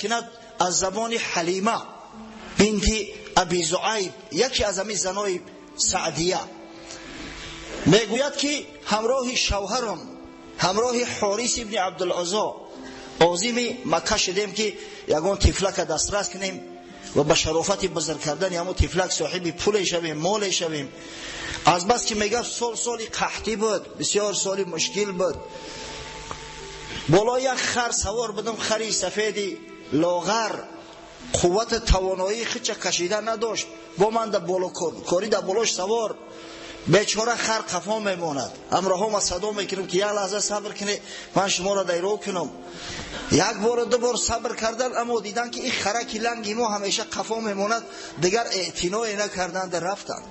мекунад аз забони Ҳалима бинти Аби Зуайб, яке аз ҳамин занои Саъдия. Мегӯяд ки ҳамроҳи шавҳарам, ҳамроҳи Ҳорис ибни Абдулуззо озими Макка шудем ки ягон тифлака дастрас кунем ва ба шарофати бузург кардани ҳамон тифлак соҳиби пуле шавем, моле шавем. Аз бас ки мегӯяд сол соли қаҳтӣ буд, бисёр соли мушкил буд. Болои як хар савор будам, хари сафеди лоғар, қуввати тавоноии худша кашида надошт. Бо ман дар боло кори дар болош савор, бечора хар қафо мемонад. Ҳамроҳома садо мекунам ки як лаҳза сабр кунед, ман шуморо дайро кунам. Як бору ду бор сабр кардан, аммо дидан ки ин хараки ланги мо ҳамеша қафо мемонад, дигар эътиное накарданд, рафтанд.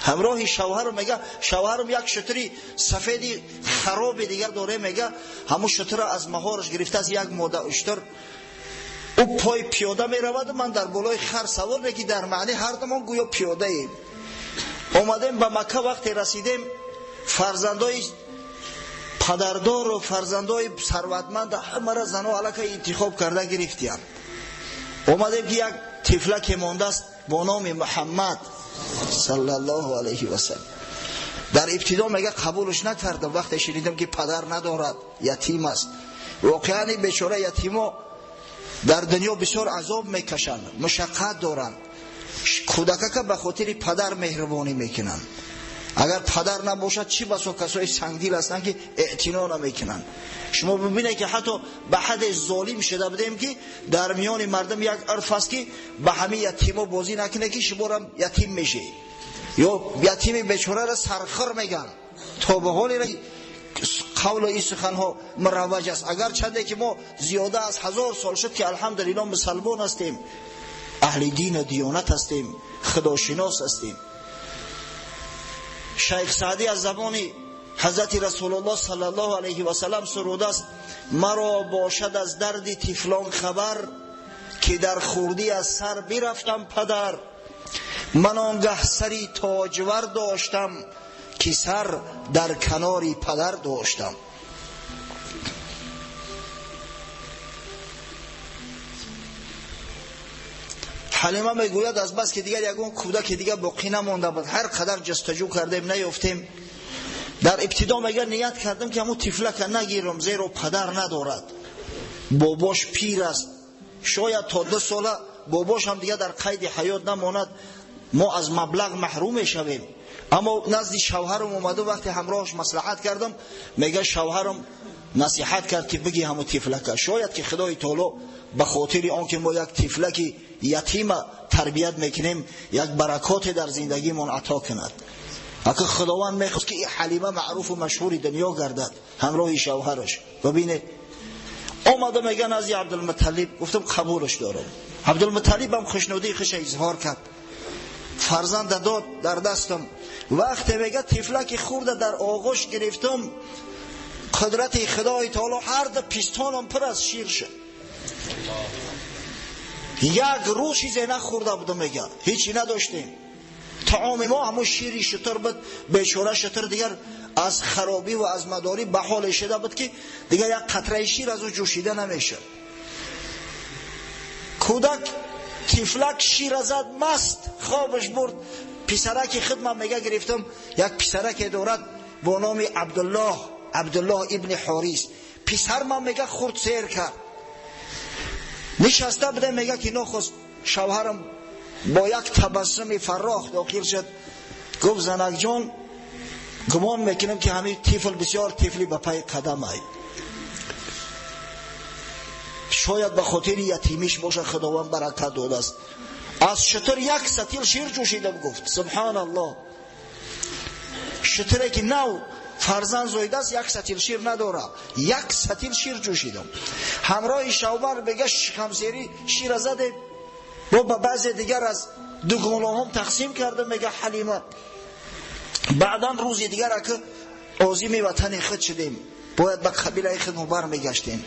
Ҳамроҳи шавҳарам мега, шавҳарам як шутури сафеди хароби дигар доре, мега, ҳамун шутура аз маҳораш гирифтааст, як мода уштур. Ӯ пой пиёда меравад, ман дар болои хар савор, леки дар маъни ҳар думон гӯё пиёдаем. Омадем ба Макка, вақте расидем, фарзандои падардору фарзандои сарватманд ҳамаро зано аллакай интихоб карда гирифтиянд. Омадем ки як тифлаке мондааст бо номи Муҳаммад саллаллоҳу алайҳи васаллам. Дар ибтидо мега қабулш накардам, вақте шунидам ки падар надорад, ятим аст. Воқеан ин бечора ятимо дар дунё бисёр азоб мекашанд, мушаққат доранд. Кӯдакака ба хотири падар меҳрубонӣ мекунанд. Агар падар набошад, чӣ басо касои сангдил ҳастанд ки эътино намекунанд. Шумо бибинед ки ҳатто ба ҳадде золим шуда будем ки дар миёни мардум як урф аст ки ба ҳамин ятимо бозӣ накунед ки шуморам ятим мешед. Ё ятими бечораро сархӯр мегӯянд. То ба ҳоле қавлу ин суханҳо муравваҷ аст. Агарчанде ки мо зиёда аз 1000 сол шуд ки алҳамдулиллоҳ мусалмон ҳастем, аҳли дину диёнат ҳастем, худошинос ҳастем. Шайх Саъдӣ аз забони ҳазрати Расулуллоҳ саллаллоҳу алайҳи васаллам сурудааст: маро бошад аз дарди тифлон хабар, ки дар хурдӣ аз сар бирафтам падар. Ман он гаҳ сари тоҷвар доштам, ки сар дар канори падар доштам. Ҳалима мегӯяд аз бас ки дигар ягон кӯдаки дигар боқӣ намонда буд, ҳар қадар ҷустуҷӯ кардем наёфтем. Дар ибтидо мегӯяд ният кардам ки ҳамун тифлака нагирам, зеро падар надорад, бобош пир аст, шояд то 2 сола бобош ҳам дигар дар қайди ҳаёт намонад, мо аз маблағ маҳрум мешавем. Аммо назди шавҳарам омаду вақте ҳамроҳаш маслиҳат кардам, мегӯяд шавҳарам насиҳат кард ки бигӣ ҳамун тифлака, шояд ки Худои таоло ба хотири он ки мо як тифлаки ятима тарбият мекунем, як баракоте дар зиндагимон ато кунад. Ака Худованд мехост ки ин Ҳалима маъруфу машҳури дунё гардад ҳамроҳи шавҳараш. Бибинед, омада мегӯяд назди Абдулмуталлиб, гуфтам қабулаш дорам. Абдулмуталлиб ҳам хушнудии худша изҳор кард, фарзанда дод дар дастам. Вақте мегӯяд тифлаки хурда дар оғӯш гирифтам, қудрати Худои таоло ҳар ду пистонам пур аз шир шуд. Як рӯз чизе нахӯрда будам, мегӯяд ҳечи надоштем. Таоми мо ҳамун шири шутур буд. Бечора шутур дигар аз харобӣ ва аз мадорӣ ба ҳоле шуда буд ки дигар як қатраи шир аз ӯ ҷӯшида намешуд. Кӯдак тифлак шира зад, маст хобаш бурд. Писараки худ ман мега гирифтам, як писараке дорад бо номи Абдуллоҳ, Абдуллоҳ ибни Ҳорис. Писар ман мега хурд сер кард. Нишаста будем, мега ки нохост шавҳарам бо як табассуми фаррох дохил шуд. Гуфт занакҷон, гумон мекунам ки ҳамин тифл бисёр тифли ба пай қадам ай. Шояд ба хотири ятимиш бошад, Худованд баракат додааст. Аз шутур як сатил шир ҷӯшида, гуфт субҳаналлоҳ. Шутуре ки нав фарзанд зоидааст, як сатил шир надорад, як сатил шир ҷӯшидам. Ҳамроҳи шавбар мега шикамсерӣ шира задем, бо ба баъзе дигар аз дугонаҳом тақсим кардам, мега Ҳалима. Баъдан рӯзи дигар ака озими ватани худ шудем, бояд ба қабилаи худ мо бармегаштем.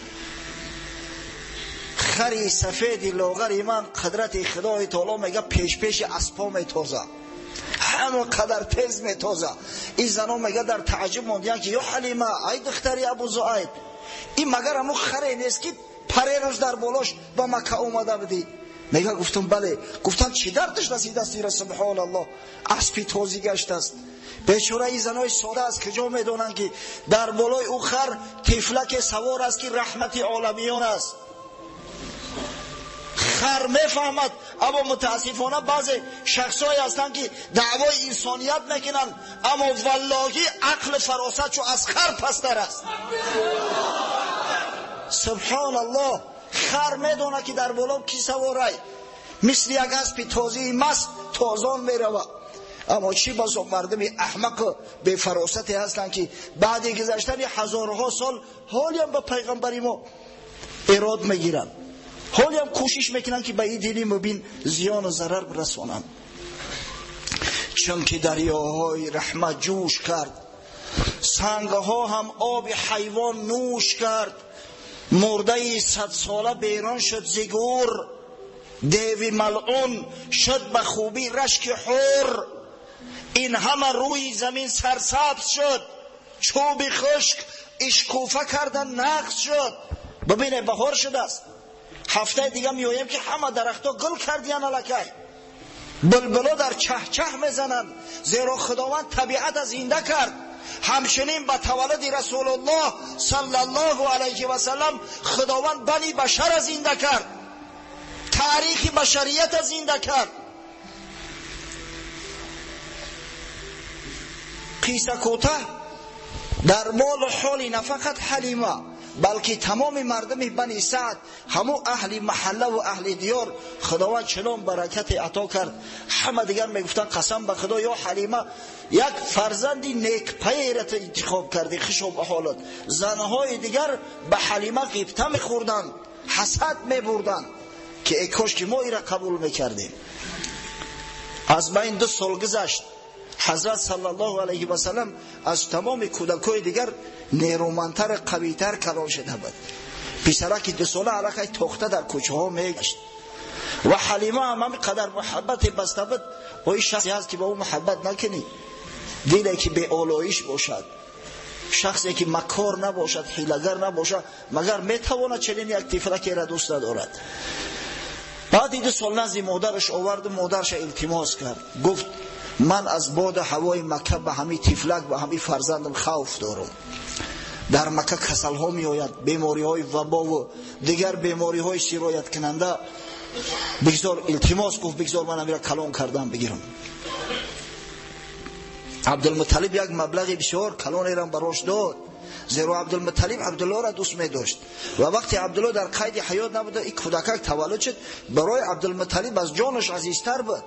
Хари сафеди лоғари ман қудрати Худои таоло мега пешпеши аспо метоза, ҳама қадар тез метоза. Ин зано мега дар таъҷуб мондиянд ки ё Ҳалима, ай духтари Абу Зуайб, ин магар ҳамун харе нест ки Парерӯз дар болош ба Макка омада будӣ. Мега гуфтам бале. Гуфтам чӣ дардаш расидааст ира? Субҳоналлоҳ, аспи тозӣ гаштааст. Бечора ин занои сода аз куҷо медонанд, ки дар болои ӯ хар тифлаке савор аст, ки раҳмати оламиён аст. Хар мефаҳмад, аммо мутаассифона баъзе шахсҳое ҳастанд, ки даъвои инсоният мекунанд, аммо валлоҳи ақлу фаросат чу аз хар пасттар аст. Субҳоналлоҳ, хар медонад, ки дар боло ки саворай, мисли як аспи тозии маст тозон меравад. Аммо чӣ басо мардуми аҳмақу бефаросате ҳастанд, ки баъди гузаштани ҳазорҳо сол ҳолиам ба пайғамбари мо эрод мегиранд, ҳолиам кӯшиш мекунанд, ки ба ин дини мубин зиёну зарар бирасонанд. Чунки дарёҳои раҳмат ҷӯш кард, сангҳо ҳам оби ҳайвон нӯш кард, мурдаи садсола берон шуд зи гӯр, деви малъун шуд ба хубӣ рашки ҳур. Ин ҳама рӯи замин сарсабз шуд, чӯби хушк ишкуфа карда нақс шуд. Бибине, баҳор шудааст. Ҳафтаи дига меоем, ки ҳама дарахтҳо гул кардиян, аллакай булбуло дар чаҳчаҳ мезананд, зеро Худованд табиата зинда кард. Ҳамчунин ба таваллуди Расулуллоҳ саллаллоҳу алайҳи васаллам Худованд бани башара зинда кард, таърихи башарията зинда кард. Қисса кӯтаҳ, дар молу ҳоли на фақат Ҳалима, балки тамоми мардуми Бани Саъд, ҳамун аҳли маҳаллаву аҳли диёр, Худованд чунон баракате ато кард, ҳама дигар мегуфтанд: қасам ба Худо, ё Ҳалима, як фарзанди некпайра ту интихоб кардӣ, хушо ба ҳолат. Занҳои дигар ба Ҳалима ғибта мехӯрданд, ҳасад мебурданд, ки эй кош ки мо ира қабул мекардем. Аз байн 2 сол гузашт. Ҳазрат саллаллоҳу алайҳи васаллам аз тамоми кӯдакҳои дигар нерӯмандтар, қавитар калон шуда буд. Писараки 2 сола аллакай тохта дар кӯчаҳо мегашт ва Ҳалима ҳам ҳамин қадар муҳаббате баста буд. Бо ин шахсе ҳаст, ки ба ӯ муҳаббат накунӣ, диле ки беолоиш бошад, шахсе ки макор набошад, ҳилагар набошад, магар метавонад чунин як тифлакеро дӯст надорад? Баъди 2 сол назди модараш оварду модарша илтимос кард, гуфт: ман аз боду ҳавои Макка ба ҳамин тифлак, ба ҳамин фарзандам хавф дорам. Дар Макка касалҳо меояд, бемориҳои вабову дигар бемориҳои сирояткунанда. Бигзор, илтимос, гуфт, бигзор ман амира калон кардан бигирам. Абдулмуталиб як маблағи бисёр калонерам барош дод, зеро Абдулмуталиб Абдуллоро дӯст медошт. Ва вақте Абдулло дар қайди ҳаёт набуда, ин кӯдакак таваллуд шуд, барои Абдулмуталиб аз ҷонаш азизтар буд.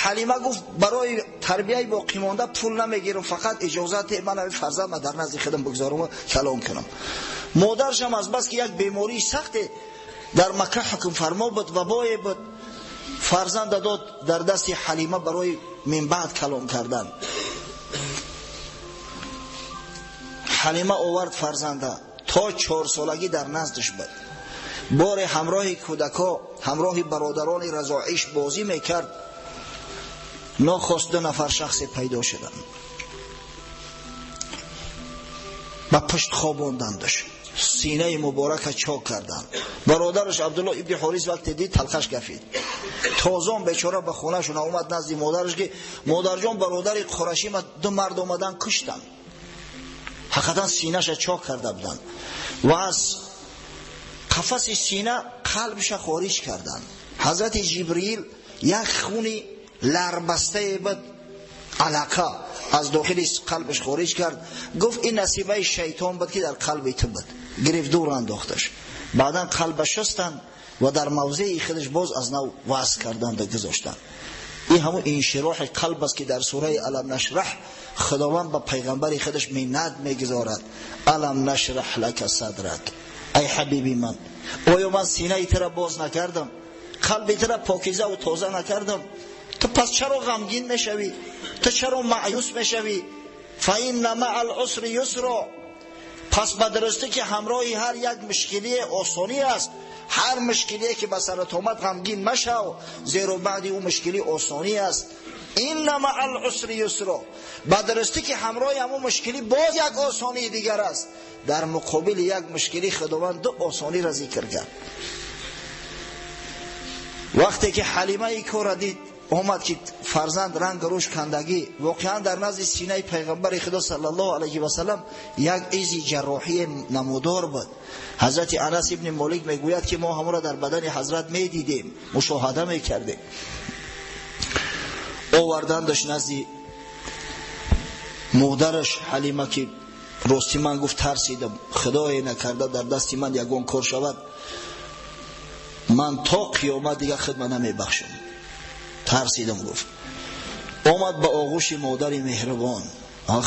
Ҳалима гуфт: барои тарбияи боқимонда пул намегирам, фақат иҷозат ман ҳамин фарзандма дар назди худам бигзорам, калон кунам. Модаршам аз бас ки як бемории сахте дар Макка ҳукмфармо буд, вабое буд, фарзанда дод дар дасти Ҳалима барои минбаъд калон кардан. Ҳалима овард фарзанда, то 4 солагӣ дар наздаш буд. Боре ҳамроҳи кӯдакҳо, ҳамроҳи бародарони разоиш бозӣ мекард. Нохост ду нафар шахсе пайдо шуданд, ба пушт хобондандаш, синаи муборака чок карданд. Бародараш Абдулло ибни Ҳорис вақте дид, талхаш гафид. Тозон бечора ба хонашон омад назди модараш, ки модарҷон, бародари қурашима ду мард омадан, куштанд. Ҳақиқатан синаша чок карда буданд ва аз қафаси сина қалбша хориҷ карданд. Ҳазрати Ҷибриил як хуни ларбастае буд, алақа аз дохили қалбаш хориҷ кард, гуфт: ин насибаи шайтон буд, ки дар қалби ту буд. Гирифт, дур андохташ. Баъдан қалба шустанд ва дар мавзеи худаш боз аз нав васл карданд, гузоштанд. Ин ҳамун иншироҳи қалб аст, ки дар сураи Алам нашраҳ Худованд ба пайғамбари худаш миннат мегузорад: Алам нашраҳ лака садрак, ай ҳабиби ман, оё ман синаи тура боз накардам, қалби тура покизаву тоза накардам? Ту пас чаро ғамгин мешавӣ? Ту чаро маъюс мешавӣ? Фаинна маа алусри юсро. Пас ба дурустӣ ки ҳамроҳи ҳар як мушкилӣ осонӣ аст. Ҳар мушкилие ки ба сарат омад ғамгин машав, зеро баъди ӯ мушкилӣ осонӣ аст. Инна маъал усри юсро. Ба дурустӣ ки ҳамроҳи ҳамон мушкилӣ боз як осонии дигар аст. Дар муқобили як мушкилӣ Худованд ду осониро зикр кард. Вақте ки Ҳалима ин корро дид, омад ки фарзанд ранг рӯш кандагӣ, воқеан дар назди синаи пайғамбари Худо саллаллоҳу алайҳи васаллам як изи ҷарроҳии намудор буд. Ҳазрати Анас ибни Молик мегӯяд ки мо ҳамонро дар бадани ҳазрат медидем, мушоҳада мекардем. Овардандаш назди модараш Ҳалима ки рости ман гуфт тарсидам, худое накарда дар дасти ман ягон кор шавад, ман то қиёмат дигар хидма намебахшам. Тарсидам гуфт. Омад ба оғӯши модари меҳрубон.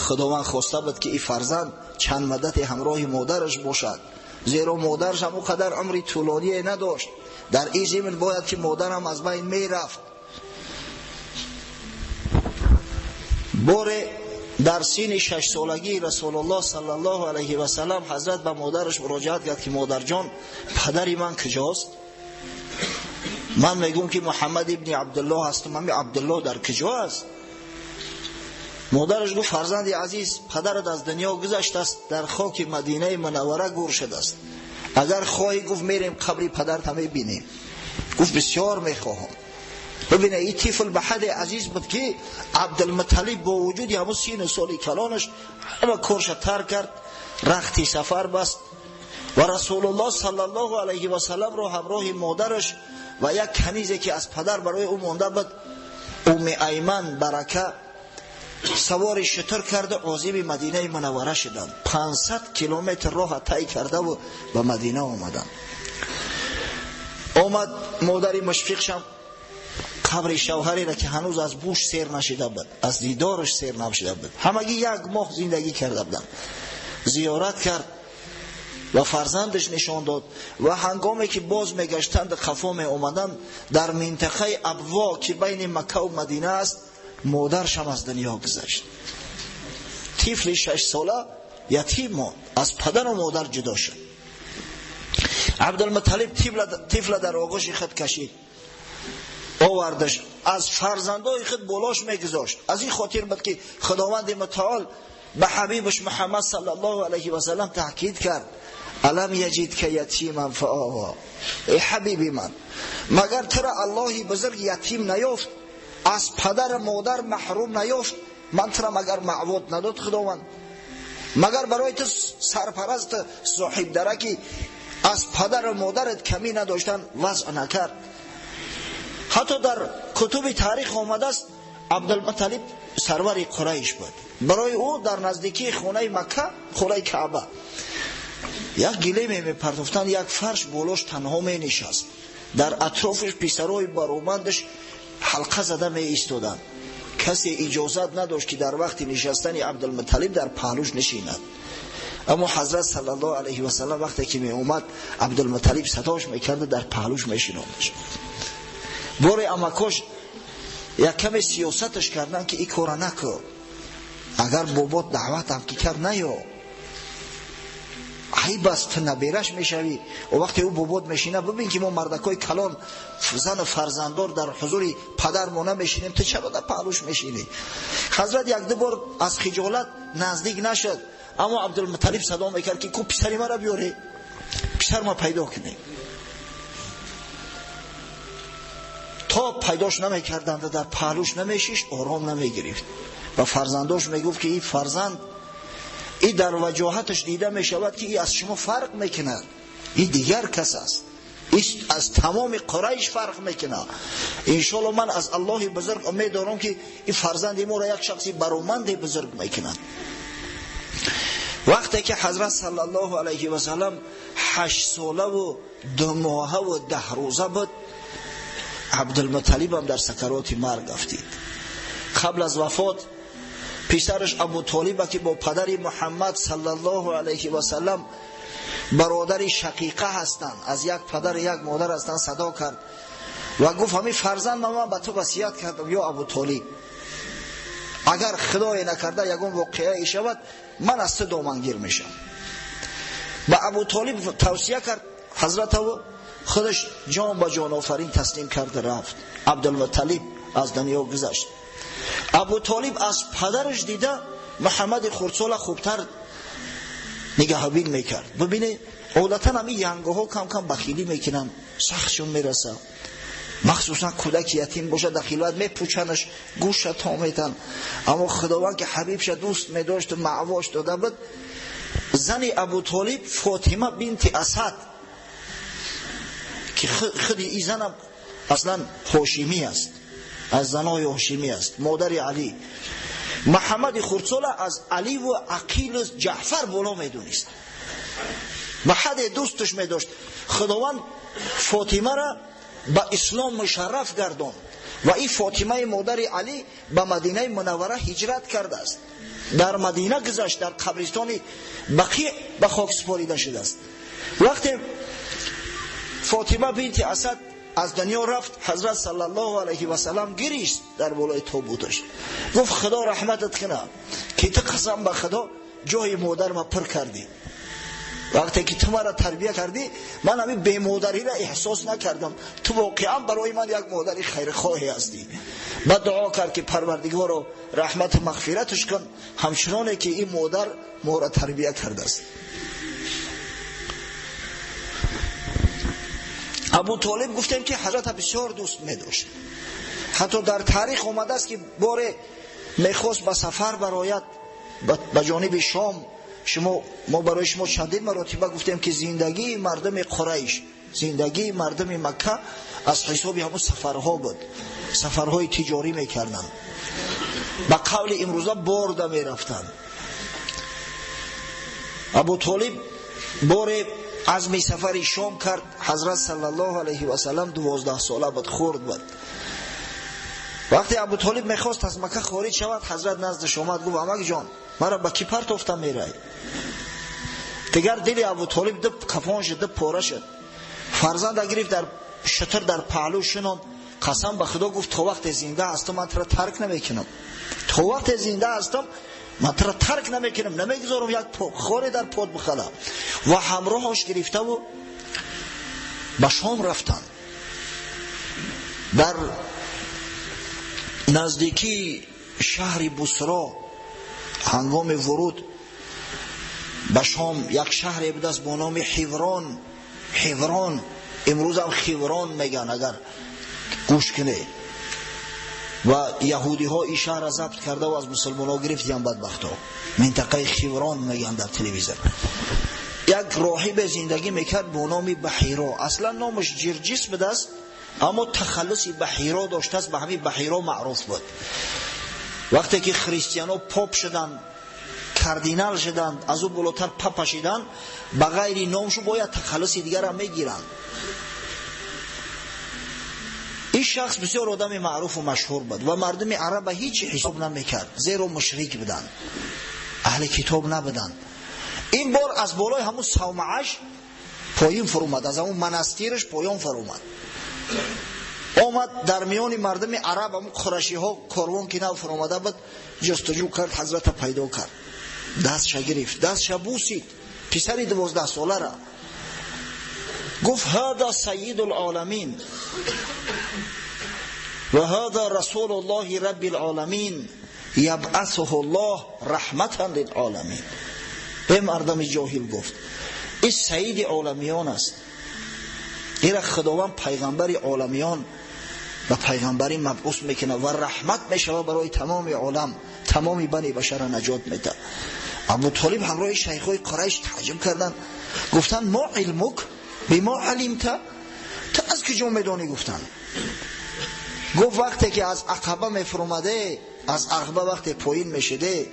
Худованд хоста буд ки ин фарзанд чанд муддате ҳамроҳи модараш бошад, зеро модараш ҳам он қадар умри тӯлоние надошт. Дар ин зимн бояд ки модарам аз байн мерафт. Боре дар синни 6 солагии Расулуллоҳ саллаллоҳу алайҳи васаллам ҳазрат ба модараш муроҷиат кард ки модарҷон, падари ман куҷост? Ман мегӯм ки Муҳаммад ибни Абдуллоҳ ҳастам, ҳами Абдуллоҳ дар куҷо аст? Модараш гуфт фарзанди азиз, падарат аз дунё гузаштааст, дар хоки Мадинаи Мунаввара гур шудааст. Агар хоҳӣ, гуфт, мерем қабри падарта мебинем. Гуфт бисёр мехоҳам. Бибине, ин тифл ба ҳадде азиз буд ки Абдулмуталлиб бо вуҷуди ҳамун сину соли калонаш ҳама корша тарк кард, рахти сафар баст ва Расулуллоҳ саллаллоҳу алайҳи васалламро ҳамроҳи модараш ва як канизе ки аз падар барои ӯ монда буд, Умми Айман Барака, савори шутур карда озими Мадинаи Мунаввара шуданд. 500 километр роҳа тай кардаву ба Мадина омаданд. Омад модари мушфиқшам қабри шавҳареро ки ҳанӯз аз буш сер нашида буд, аз дидораш сер нашида буд, ҳамагӣ як моҳ зиндагӣ карда буданд, зиёрат кард ва фарзандаш нишон дод. Ва ҳангоме ки боз мегаштанд, қафо меомаданд, дар минтақаи Абво ки байни Маккаву Мадина аст, модаршам аз дунё гузашт. Тифли 6 сола ятим монд, аз падару модар ҷудо шуд. Абдулмуталлиб тифла дар оғӯши худ кашид, овардаш, аз фарзандои худ болош мегузошт. Аз ин хотир буд ки Худованди мутаол ба ҳабибаш Муҳаммад саллаллоҳу алайҳи васаллам таъкид кард: алам яҷидка ятиман фаова. Эй ҳабиби ман, магар тура Аллоҳи бузург ятим наёфт, аз падару модар маҳрум наёфт? Ман тура магар маъвод надод Худованд? Магар барои ту сарпараст соҳибдараки аз падару модарат камӣ надоштан вазъ накард? Ҳатто дар кутуби таърих омадааст, Абдулмуталлиб сарвари Қурайш буд. Барои ӯ дар наздикии хонаи Макка, хонаи Каъба, як гилеме мепартофтанд, як фарш, болош танҳо менишаст. Дар атрофиш писарои баромандаш ҳалқа зада меистоданд. Касе иҷозат надошт ки дар вақти нишастани Абдулмуталлиб дар паҳлӯш нишинад. Аммо ҳазрат саллаллоҳу алайҳи васаллам вақте ки меомад, Абдулмуталлиб садош мекарда, дар паҳлӯш мешинондаш. Боре амакош як каме сиёсаташ карданд ки ин кора накун, агар бобот даъватам ки кард, наё, айб аст, ту набераш мешавӣ. Вақте ӯ бобот мешина, бибин ки мо мардакҳои калон, зану фарзанддор дар ҳузури падармо намешинем, ту чаро дар паҳлӯш мешинӣ? Ҳазрат якду бор аз хиҷолат наздик нашуд, аммо Абдулмуталлиб садо мекард ки ку писари маро биёре, писар ма пайдо кунем. То пайдош намекарданд, дар паҳлӯш намешишт, ором намегирифт. Ва фарзандош мегуфт ки ин фарзанд и дар ваҷоҳаташ дида мешавад ки и аз шумо фарқ мекунад, и дигар кас аст, аз тамоми Қурайш фарқ мекунад. Иншоалло ман аз Аллоҳи бузург умед дорам ки ин фарзанди моро як шахси бароманде бузург мекунад. Вақте ки ҳазрат саллаллоҳу алайҳи васаллам 8 солаву 2 моҳаву 10 рӯза буд, Абдулмуталлибам дар сакароти марг афтид. Қабл аз вафот писараш Абутолиба ки бо падари Муҳаммад саллаллоҳу алайҳи васаллам бародари шақиқа ҳастанд, аз як падар як модар ҳастанд, садо кард ва гуфт: ҳамин фарзанд ман ба ту васият кардам, ё Абутолиб, агар худое накарда ягон воқеае шавад, ман аз ту домангир мешавам. Ба Абу Толиб тавсия кард ҳазрат худаш ҷон ба ҷонофарин таслим карда рафт. Абдулмуталиб аз дунё гузашт. Абу Толиб аз падараш дида Муҳаммади хурдсола хубтар нигаҳбин мекард. Бибинед, одатан ҳамин янгоҳо кам-кам бахилӣ мекунанд, сахтшон мерасад. Махсусан кӯдаки ятим бошад, дар хилват мепӯчанаш, гӯша то метан. Аммо Худованд ки ҳабибша дӯст медошт, маъвош дода буд, зани Абу Толиб Фотима бинти Асад, ки худи ин занам аслан ҳошимӣ аст, аз занои ҳошимӣ аст, модари Алӣ. Муҳаммади хурдсола аз Аливу Ақилу Ҷаъфар боло медонист, ба ҳадде дӯсташ медошт. Худованд Фотимара ба ислом мушарраф гардонд ва ин Фотимаи модари Алӣ ба Мадинаи Мунаввара ҳиҷрат кардааст. Дар Мадина гузашт, дар қабристони Бақиъ ба хок супорида шудааст. Вақте Фотима бинти Асад аз дунё рафт, ҳазрат саллаллоҳу алайҳи васаллам гирист дар болои тобуташ. Гуфт: Худо раҳматат кунад, ки ту қасам ба Худо ҷои модарма пур кардӣ. Вақте ки ту маро тарбия кардӣ, ман ҳамин бемодариро эҳсос накардам. Ту воқеан барои ман як модари хайрхоҳе ҳастӣ. Баъд дуо кард ки Парвардигоро раҳмату мағфираташ кун, ҳамчуноне ки ин модар моро тарбия кардааст. Абу Толиб гуфтем ки ҳазрата бисёр дӯст медошт. Ҳатто дар таърих омадааст ки боре мехост ба сафар барояд ба ҷониби Шом. Мо барои шумо чандин маротиба гуфтем ки зиндагии мардуми Қурайш, зиндагии мардуми Макка аз ҳисоби ҳамон сафарҳо буд. Сафарҳои тиҷорӣ мекарданд, ба қавли имрӯза борда мерафтанд. Абу Толиб боре азми сафари Шом кард. Ҳазрат саллаллоҳу алайҳи васаллам 12 сола буд, хурд буд. Вақте Абу Толиб мехост аз Макка хориҷ шавад, ҳазрат наздаш омад, гуфт: амак ҷон, маро ба кӣ партофта мерай? Дигар дили Абу Толиб ду кафон шуд, ду пора шуд. Фарзанда гирифт, дар шутур дар паҳлӯ шинонд. Қасам ба Худо гуфт: то вақте зинда ҳастам ман туро тарк намекунам. То вақте зинда ҳастам ман туро тарк намекунам, намегузорам як хоре дар под бихала. Ва ҳамроҳаш гирифтаву ба Шом рафтанд. Дар наздикии шаҳри Бусро ҳангоми вуруд ба Шом як шаҳре будааст бо номи Ҳиврон. Ҳиврон имрӯзам Хиврон меган, агар гӯш кунед. Ва яҳудиҳо ин шаҳрро забт карда ва аз мусулмонҳо гирифтиян бадбахтҳо. Минтақаи Хиврон меган дар телевизор. Як роҳибе зиндагӣ мекард бо номи Баҳиро. Аслан номаш Ҷирҷис будааст, аммо тахаллуси Баҳиро доштааст, ба ҳамин Баҳиро маъруф буд. Вақте ки христианҳо поп шуданд, кардинал шуданд, аз ӯ болотар папа шуданд, ба ғайри номшу бояд тахаллуси дигарам мегиранд. Ин шахс бисёр одами маъруфу машҳур буд ва мардуми араба ҳеҷ ҳисоб намекард, зеро мушрик буданд, аҳли китоб набуданд. Ин бор аз болои ҳамун савмааш поён фуромад, аз ҳамун монастираш поён фуромад. Омад дар миёни мардуми араб, ҳамун қурашиҳо корвон ки нав фуромада буд, ҷустуҷӯ кард, ҳазрата пайдо кард, дастша гирифт, дастша бусид, писари 12 солара. Гуфт: ҳада сайидул оламин ва ҳада расулуллоҳи раббил оламин ябъасуҳу ллоҳ раҳматан лил оламин. Э мардами ҷоҳил, гуфт, ин саиди оламиён аст, ира Худованд пайғамбари оламиён ба пайғамбарӣ мабъус мекунад ва раҳмат мешавад барои тамоми олам, тамоми бани башара наҷот медиҳад. Абу Толиб ҳамроҳи шайхҳои Қурайш таъҷуб карданд, гуфтанд: мо илмук бимо алимта, ту аз куҷо медонӣ? Гуфтанд. Гуфт: вақте ки аз Ақаба мефуромаде, аз Ақаба вақте поин мешиде,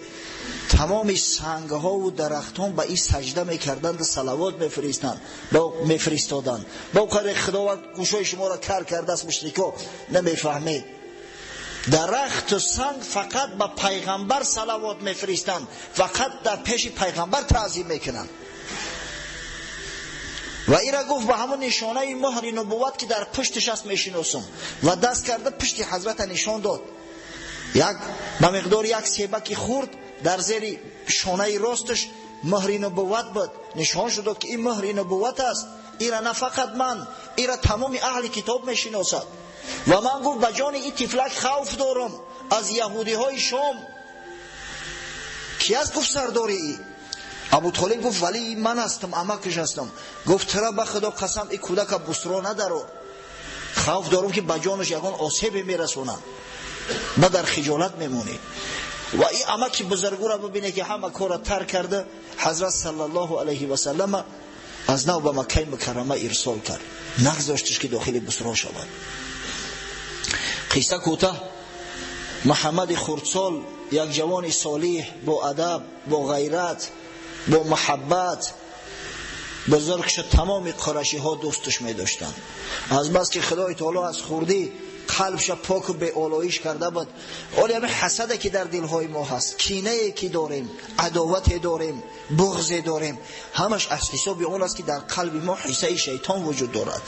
тамоми сангҳову дарахтон ба ин саҷда мекарданд, салавот мефиристоданд. Ба қадре Худованд гӯшҳои шуморо кар кардааст, мушрико намефаҳмед. Дарахту санг фақат ба пайғамбар салавот мефиристанд, фақат дар пеши пайғамбар таъзим мекунанд. Ва ира гуфт: ба ҳамон нишонаи муҳри нубувват ки дар пушташ аст мешиносам. Ва даст карда пушти ҳазрата нишон дод. Як ба миқдори як себаки хурд дар зери шонаи росташ муҳри нубувват буд. Нишон шуд, ки ин муҳри нубувват аст. Ира на фақат ман, ира тамоми аҳли китоб мешиносад. Ва ман гуфт ба ҷони ин тифлак хавф дорам аз яҳудиҳои Шом. Ки аст гуфт сардори ӣ? Абу Толиб гуфт вали ман ҳастам, амакаш ҳастам. Гуфт тура ба Худо қасам, ин кӯдака Бусро надаро, хавф дорам ки ба ҷонаш ягон осебе мерасонам, ба дар хиҷолат мемонӣ. Ва ин амаки бузургуро бибине ки ҳама корро тарк карда, Ҳазрат саллаллоҳу алайҳи васаллам аз нав ба Маккаи Мукаррама ирсол кард, нагзоштиш ки дохили Бусро шавад. Қисса кӯтоҳ. Муҳаммади хурдсол як ҷавони солиҳ, бо адаб, бо ғайрат, бо муҳаббат бузург шуд. Тамоми қурашиҳо дӯсташ медоштанд. Аз бас ки Худои таоло аз хурдӣ қалбша пок ва беолоиш карда буд. Ҳоло ҳамин ҳасаде ки дар дилҳои мо ҳаст, кинае ки дорем, адовате дорем, буғзе дорем, ҳамаш аз ҳисоби он аст ки дар қалби мо ҳиссаи шайтон вуҷуд дорад.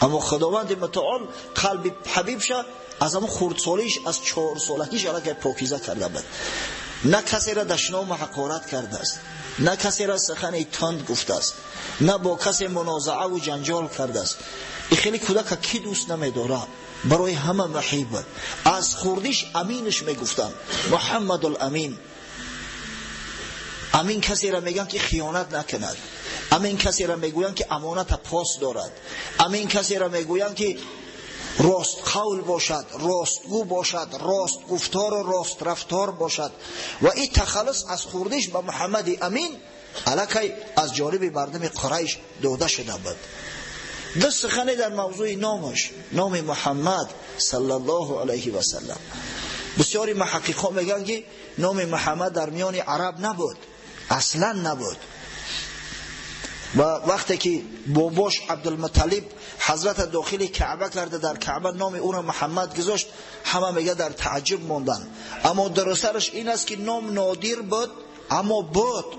Аммо Худованди мутаол қалби ҳабибша аз ҳамон хурдсолиш, аз 4 солагиш аллакай покиза карда буд. На касеро дашному ҳақорат кардааст, на касеро сухани тунд гуфтааст, на бо касе мунозааву ҷанҷол кардааст. И хеле кӯдака ки дӯст намедорад? Барои ҳама муҳиб буд. Аз хурдиш аминаш мегуфтанд, Муҳаммадул Амин. Амин касеро мегӯянд ки хиёнат накунад, амин касеро мегӯянд ки амоната пос дорад, амин касеро мегӯянд ки рост қавл бошад, ростгӯ бошад, рост гуфтору рост рафтор бошад. Ва ин тахаллус аз хурдиш ба Муҳаммади Амин аллакай аз ҷониби мардуми Қурайш дода шуда буд. Ду сухане дар мавзӯи номаш, номи Муҳаммад саллаллоҳу алайҳи васаллам. Бисёри муҳаққиқҳо мегӯянд ки номи Муҳаммад дар миёни араб набуд, аслан набуд. Ва вақте ки бобош Абдулмуталиб ҳазрата дохили Каъба карда, дар Каъба номи ӯро Муҳаммад гузошт, ҳама мега дар таъҷуб монданд. Аммо дурустараш ин аст ки ном нодир буд, аммо буд.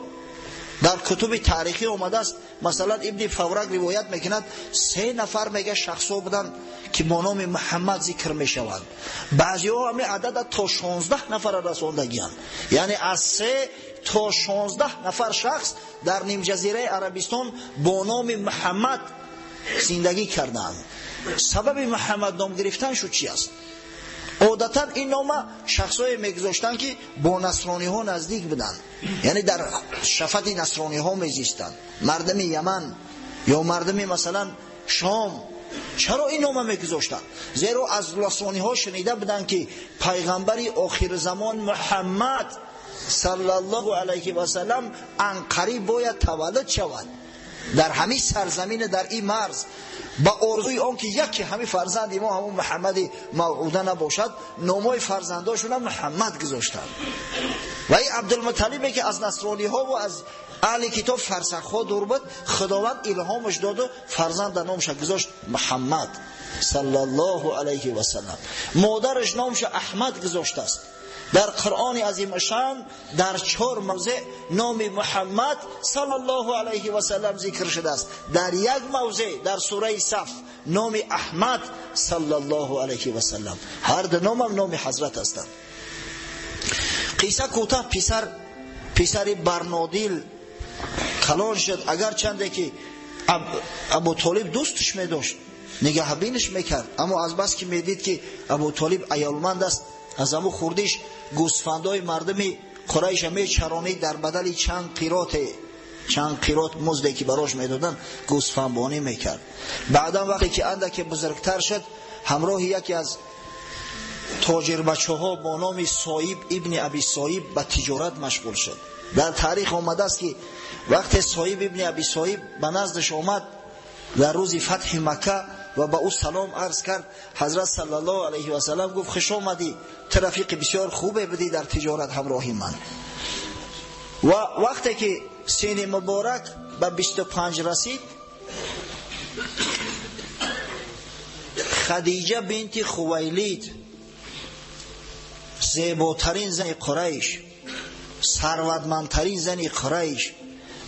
Дар кутуби таърихӣ омадааст, масалан Ибни Фаврак ривоят мекунад, 3 нафар мега шахсҳо буданд ки бо номи Муҳаммад зикр мешаванд. Баъзеҳо ҳамин адада то 16 нафара расондагианд. Яъне аз 3 то 16 нафар шахс дар нимҷазираи Арабистон бо номи Муҳаммад зиндагӣ карданд. Сабаби Муҳаммад ном гирифтан шуд чи аст? Одатан ин нома шахсое мегузоштанд ки бо насрониҳо наздик буданд, яъне дар шафати насрониҳо мезистанд, мардуми Яман ё мардуми масалан Шом. Чаро ин нома мегузоштанд? Зеро аз насрониҳо шунида буданд ки пайғамбари охирзамон Муҳаммад саллаллоҳу алайҳи васаллам анқариб бояд таваллуд шавад дар ҳамин сарзамин, дар ин марз. Ба орзуи он ки яке ҳамин фарзанди мо ҳамон Муҳаммади мавъуда набошад, номҳои фарзандошона Муҳаммад гузоштанд. Ва ин Абдулмуталибе ки аз насрониҳо ва аз аҳли китоб фарсахҳо дур буд, Худованд илҳомаш доду фарзанда номша гузошт Муҳаммад саллаллоҳу алайҳи васаллам. Модараш номша Аҳмад гузоштааст. Дар Қуръони азимушшаън дар 4 мавзеъ номи Муҳаммад саллаллоҳу алайҳи васаллам зикр шудааст. Дар як мавзеъ дар сураи Саф номи Аҳмад саллаллоҳу алайҳи васаллам. Ҳар ду номам номи ҳазрат ҳастанд. Қисса кӯтоҳ. Писари Барнодил калон шуд. Агарчанде ки Абу Толиб дӯсташ медошт, нигаҳбинаш мекард, аммо аз бас ки медид ки Абу Толиб аёлманд аст, аз ҳамун хурдиш гӯсфандои мардуми Қурайша мечаронид, дар бадали чанд қирот музде ки барош медоданд гӯсфандбонӣ мекард. Баъдан вақте ки андаке бузургтар шуд, ҳамроҳи яке аз тоҷирбачаҳо бо номи Соиб ибни Аби Соиб ба тиҷорат машғул шуд. Дар таърих омадааст ки вақте Соиб ибни Аби Соиб ба наздаш омад дар рӯзи фатҳи Макка ва ба ӯ салом арз кард, ҳазрат саллаллоҳу алайҳи васаллам гуфт: хуш омадӣ, ту рафиқи бисёр хубе будӣ дар тиҷорат ҳамроҳи ман. Ва вақте ки сини муборак ба 25 расид, Хадиҷа бинти Хувайлид, зеботарин зани Қурайш, сарватмандтарин зани Қурайш,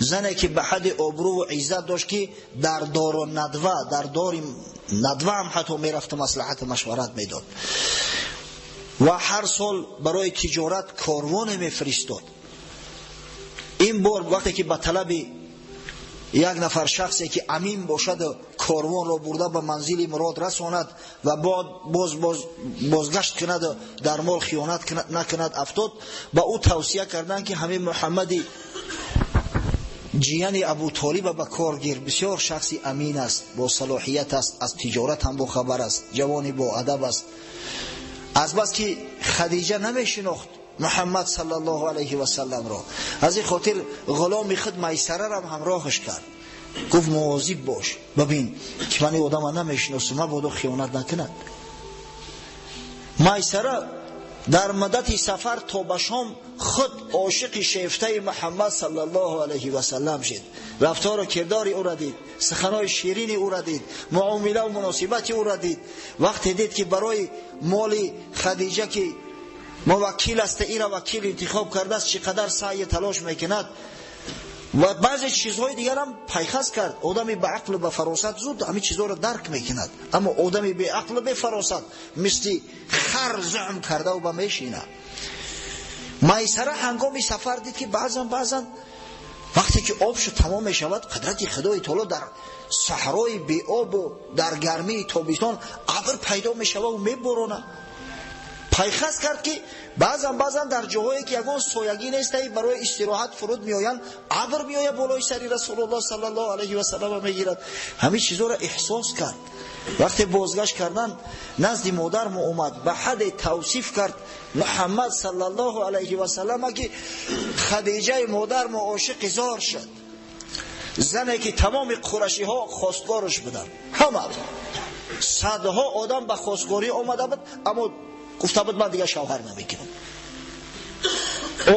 зане ки ба ҳадди обрӯву иззат дошт ки дар дору надва, дар дори надва ҳам ҳатто мерафту маслиҳату машварат медод ва ҳар сол барои тиҷорат корвоне мефиристод. Ин бор вақте ки ба талаби як нафар шахсе ки амин бошад корвонро бурда ба манзили мурод расонад ва боз бозгашт кунад, дар мол хиёнат накунад, афтод, ба ӯ тавсия карданд ки ҳамин Муҳаммади ҷияни Абу Толиба ба кор гир, бисёр шахси амин аст, бо салоҳият аст, аз тиҷорат ҳам бохабар аст, ҷавони боадаб аст. Аз бас ки Хадиҷа намешинохт Муҳаммад саллаллоҳу алайҳи васалламро, аз ин хотир ғуломи худ Майсарарам ҳамроҳаш кард. Гуфт мувозиб бош, бибин ки ман ин одама намешиносам, мабодо хиёнат накунад. Майсара дар муддати сафар то ба Шом худ ошиқи шефтаи Муҳаммад саллаллоҳу алайҳи васаллам шуд. Рафтору кирдори ӯро дид, суханои ширини ӯро дид, муомилаву муносибати ӯро дид. Вақте дид ки барои моли Хадиҷа ки муваккил аст, ира вакил интихоб кардааст, чӣ қадар саъю талош мекунад ва баъзе чизҳои дигарам пайхас кард. Одами ба ақлу ба фаросат зуд ҳамин чизҳоро дарк мекунад, аммо одами беақлу бефаросат мисли хар зуъм кардаву ба мешинад. Майсара ҳангоми сафар дид ки баъзан вақте ки об шуд тамом мешавад, қудрати Худои Таоло дар саҳрои беобу дар гармии тобистон абр пайдо мешавад ва меборонад. Пайхас кард ки баъзан дар ҷоҳое ки ягон соягӣ нест, барои истироҳат фуруд меоянд, абр меояд болои сари Расулуллоҳ саллаллоҳу алайҳи васаллам мегирад. Ҳамин чизҳоро эҳсос кард. Вақте бозгашт кардан назди модармо омад, ба ҳадде тавсиф кард Муҳаммад саллаллоҳу алайҳи васаллам ки Хадиҷаи модармо ошиқи зор шуд. Зане ки тамоми қурашиҳо хостгораш буданд, ҳама садҳо одам ба хостгорӣ омада буд, аммо гуфта буд ман дигар шавҳар намекунам.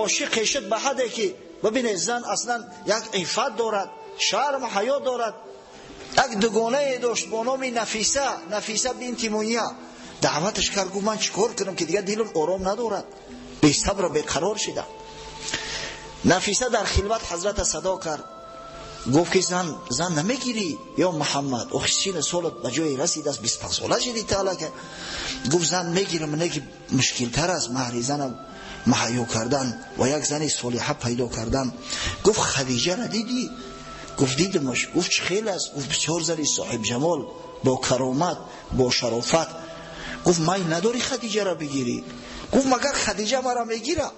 Ошиқе шуд ба ҳадде ки бибинед, зан аслан як иффат дорад, шарм ҳаё дорад. Як дугонае дошт бо номи Нафиса, Нафиса бинти Муния. Даъваташ кард, гуфт ман чӣ кор кунам ки дигар дилам ором надорад, бесабру беқарор шидам. Нафиса дар хилват ҳазрата садо кард, гуфт ки зан намегирӣ ё Муҳаммад? Охи сину солат ба ҷое расидааст, 25 сола шудӣ таалака. Гуфт зан мегирам, не ки мушкилтар аст маҳри занам маҳайё кардан ва як зани солиҳа пайдо кардан. Гуфт Хадиҷаро дидӣ? Гуфт дидамаш. Гуфт чӣ хел аст? Гуфт бисёр зани соҳибҷамол, бо каромат, бо шарофат. Гуфт майл надорӣ Хадиҷаро бигирӣ? Гуфт магар Хадиҷа маро мегирад?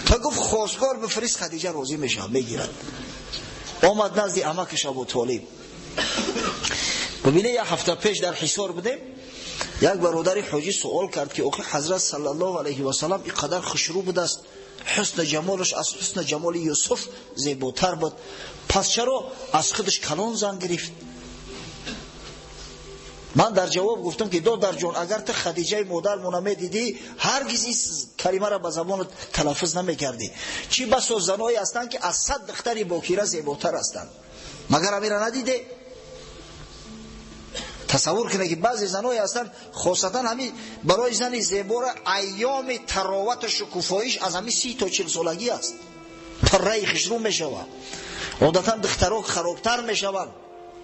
Та гуфт хостгор бифирист, Хадиҷа розӣ мешавад, мегирад. Омад назди амакаш Абу Толиб. Бибинед, як ҳафта пеш дар Ҳисор будем, як бародари ҳоҷӣ суол кард ки охи ҳазрат саллаллоҳу алайҳи васаллам ин қадар хушрӯ будааст, ҳусну ҷамолаш аз ҳусну ҷамоли Юсуф зеботар буд, пас чаро аз худаш калон зан гирифт? Ман дар ҷавоб гуфтам ки додарҷон, агар ту Хадиҷаи модармона медидӣ, ҳаргиз ин калимаро ба забонат талаффуз намекардӣ. Чӣ басо заное ҳастанд ки аз 100 духтари бокира зеботар ҳастанд, магар ҳаминро надиде? Тасаввур кунед ки баъзе заное ҳастанд, хосатан ҳамин барои зани зебора айёми таровату шукуфоиш аз ҳамин 30 то 40 солагӣ аст, пурраи хушрӯ мешавад. Одатан духтаро харобтар мешаванд,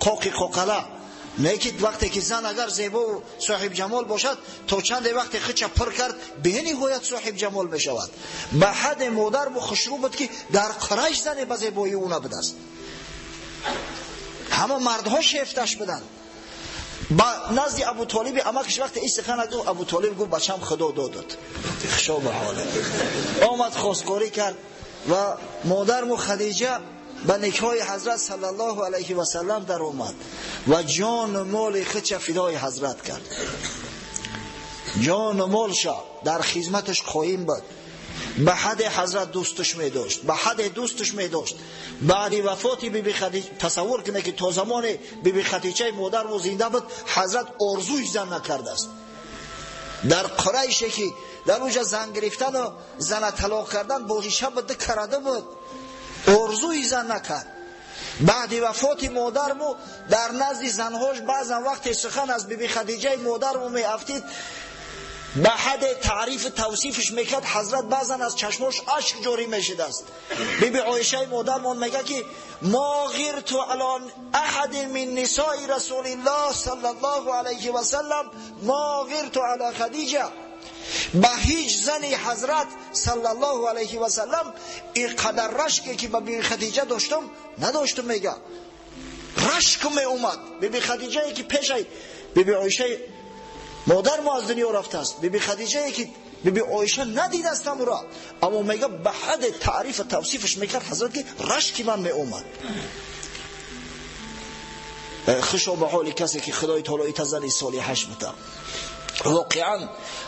қоқи қоқала. Не ки вақте ки зан агар зебову соҳибҷамол бошад, то чанде вақте хича пур кард, бениҳоят соҳибҷамол мешавад. Ба ҳадде модарбу хушрӯ буд ки дар Қурайш зане ба зебоии ӯ набудааст. Ҳама мардҳо шефташ буданд. Ба назди Абу Толиби амакаш вақте ин сухан гуфт, Абу Толиб гуфт бачам Худо додад, хушо ба ҳоле. Омад хостгорӣ кард ва модарму Хадиҷа ба никоҳи ҳазрат саллаллоҳу алайҳи васаллам даромад ва ҷону моли худша фидои ҳазрат кард. Ҷону молша дар хизматаш қоим буд. Ба ҳадде ҳазрат дӯсташ медошт, ба ҳадде дӯсташ медошт. Баъди вафоти биби Хадиҷа, тасаввур кунед ки то замоне биби Хадиҷаи модарму зинда буд, ҳазрат орзуи зан накардааст. Дар Қурайше ки дар онҷа зан гирифтану зана талоқ кардан бозиша буд, карда буд, орзуи зан накард. Баъди вафоти модарму дар назди занҳош баъзан вақте сухан аз биби Хадиҷаи модарму меафтид, ба ҳадде таърифу тавсифаш мекард, ҳазрат баъзан аз чашмош ашк ҷорӣ мешудааст. Биби Оишаи модармон мегӯяд ки мо ғирту ало аҳадин мин нисои расулиллоҳ саллаллоҳу алайҳи васаллам мо ғирту ало Хадиҷа. Ба ҳеҷ зани ҳазрат саллаллоҳу алайҳи васаллам ин қадар рашке ки ба биби Хадиҷа доштам надоштам. Мега рашк меомад. Биби Хадиҷае ки пешай биби Оиша модар мо аз дунё рафтааст, биби Хадиҷае ки биби Оиша надидастам уро, аммо мега ба ҳадди таъриф ва тавсифаш мекард ҳазрат ки рашки ман меомад. Хушо ба ҳоли касе ки Худои таоло ита зани солиҳаш буда. Воқеан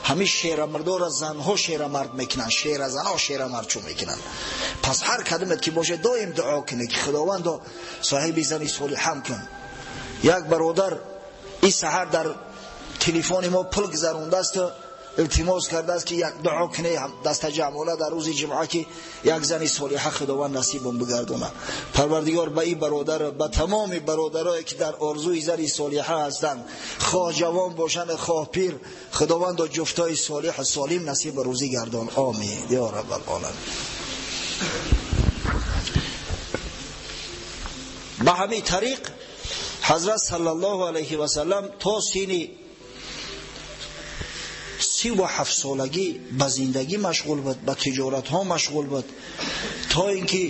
ҳамин шерамардора занҳо шерамард мекунанд, шеразанҳо шерамардчун мекунанд. Пас ҳар кадомет ки бошед доим дуо кунед ки Худовандо соҳиби зани солиҳам кун. Як бародар ин саҳар дар телефони мо пул гузарондааст, илтимос кардааст ки як дуо кунед дастаҷамъона дар рӯзи ҷумъа ки як зани солиҳа Худованд насибам бигардонад. Парвардигор ба ин бародар, ба тамоми бародарое ки дар орзуи зани солиҳа ҳастанд, хоҳ ҷавон бошанд хоҳ пир, Худовандо ҷуфтои солиҳ солим насиб рӯзӣ гардон. Омин ё раббал оламин. Ба ҳамин тариқ ҳазрат саллаллоҳу алайҳи васаллам то сини 37 солагӣ ба зиндагӣ машғул буд, ба тиҷоратҳо машғул буд, то инки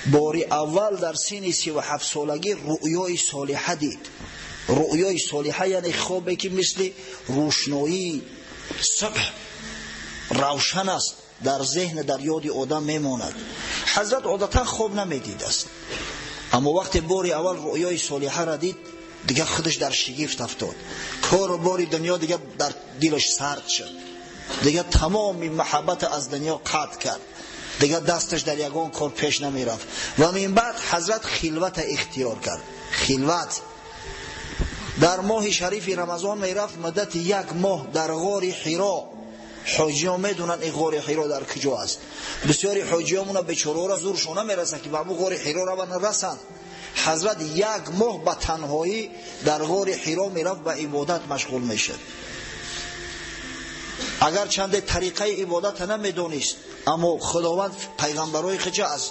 бори аввал дар сини 37 солагӣ рӯёи солиҳа дид. Рӯёи солиҳа яъне хобе ки мисли рӯшноии субҳ равшан аст, дар зеҳн дар ёди одам мемонад. Ҳазрат одатан хоб намедидааст, аммо вақте бори аввал рӯёи солиҳаро дид, дигар худаш дар шигифт афтод. Кору бори дунё дигар дар дилаш сард шуд, дигар тамоми маҳаббат аз дунё қатъ кард, дигар дасташ дар ягон кор пеш намерафт. Ва мин баъд ҳазрат хилвата ихтиёр кард. Хилват дар моҳи шарифи Рамазон мерафт, муддати як моҳ дар ғори Ҳиро. Ҳоҷиён медонанд ин ғори Ҳиро дар куҷо аст. Бисёри ҳоҷиёмона бечораҳоро зуршон намерасад ки ба ҳамун ғори Ҳиро раванд расанд. Ҳазрат як моҳ ба танҳоӣ дар ғори Ҳиро мерафт, ба ибодат машғул мешуд. Агар чанде тариқаи ибодата намедонист, аммо Худованд пайғамбарои худро аз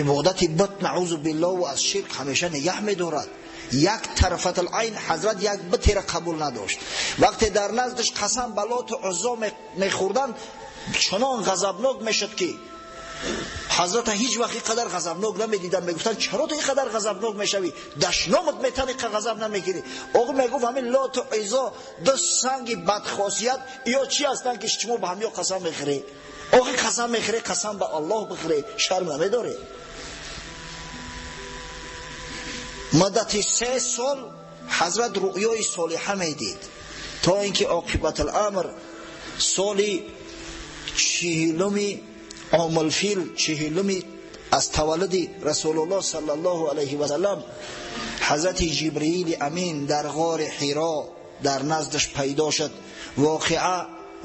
ибодати бут наъузу биллоҳ ва аз ширк ҳамеша нигаҳ медорад. Як тарафатул айн ҳазрат як бутера қабул надошт. Вақте дар наздаш қасам ба Лоту Уззо мехӯрданд, чунон ғазабнок мешуд ки ҳазрата ҳеҷ вақт ин қадар ғазабнок намедиданд. Мегуфтанд чаро ту ин қадар ғазабнок мешавӣ? Дашномат метани ғазаб намегирӣ. Оғо мегуфт ҳамин Лоту Уззо ду санги бадхосият ё чӣ ҳастанд ки шумо ба ҳамё қасам мехӯред? Оғо қасам мехӯред, қасам ба Аллоҳ бихӯред, шарм намедоред? Муддати 3 сол ҳазрат рӯёи солиҳа медид, то инки оқибатул амр соли 40 омулфил, 40 аз таваллуди Расулуллоҳ саллаллоҳу алайҳи васаллам ҳазрати Ҷибриили амин дар ғори Ҳиро дар наздаш пайдо шуд. Воқеа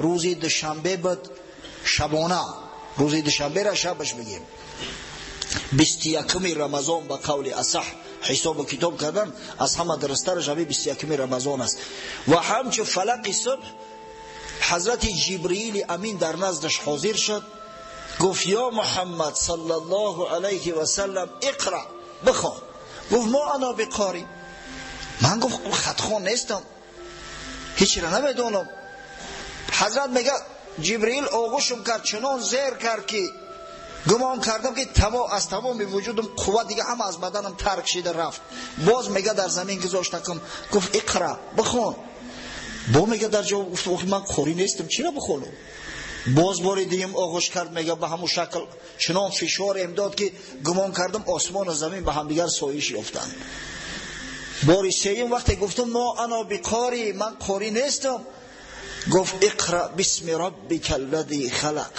рӯзи душанбе буд, шабона, рӯзи душанберо шабаш бигем, 21 Рамазон ба қавли асаҳ ҳисобу китоб кардан аз ҳама дурусттараш ҳамин 21 Рамазон аст. Ва ҳамчун фалақи субҳ ҳазрати Ҷибриили амин дар наздаш ҳозир шуд. Гуфт ё Муҳаммад саллаллоҳу алайҳи васаллам иқра, бихон. Гуфт мо ана биқори, ман гуфт хатхон нестам, ҳечро намедонам. Ҳазрат мега Ҷибриил оғӯшам кард, чунон зер кард ки гумон кардам ки аз тамоми вуҷудам қувват дига ҳама аз баданам тарк шида рафт. Боз мега дар замин гузоштакам, гуфт иқра, бихон. Бо мега дар ҷавоб гуфт ман қорӣ нестам, чиро бихонам? Боз бори дигим оғӯш кард, мега ба ҳамун шакл чунон фишорем дод ки гумон кардам осмону замин ба ҳамдигар соиш ёфтанд. Бори сеюм вақте гуфтам мо ана биқорӣ, ман қорӣ нестам, гуфт иқра бисми раббика аллази халақ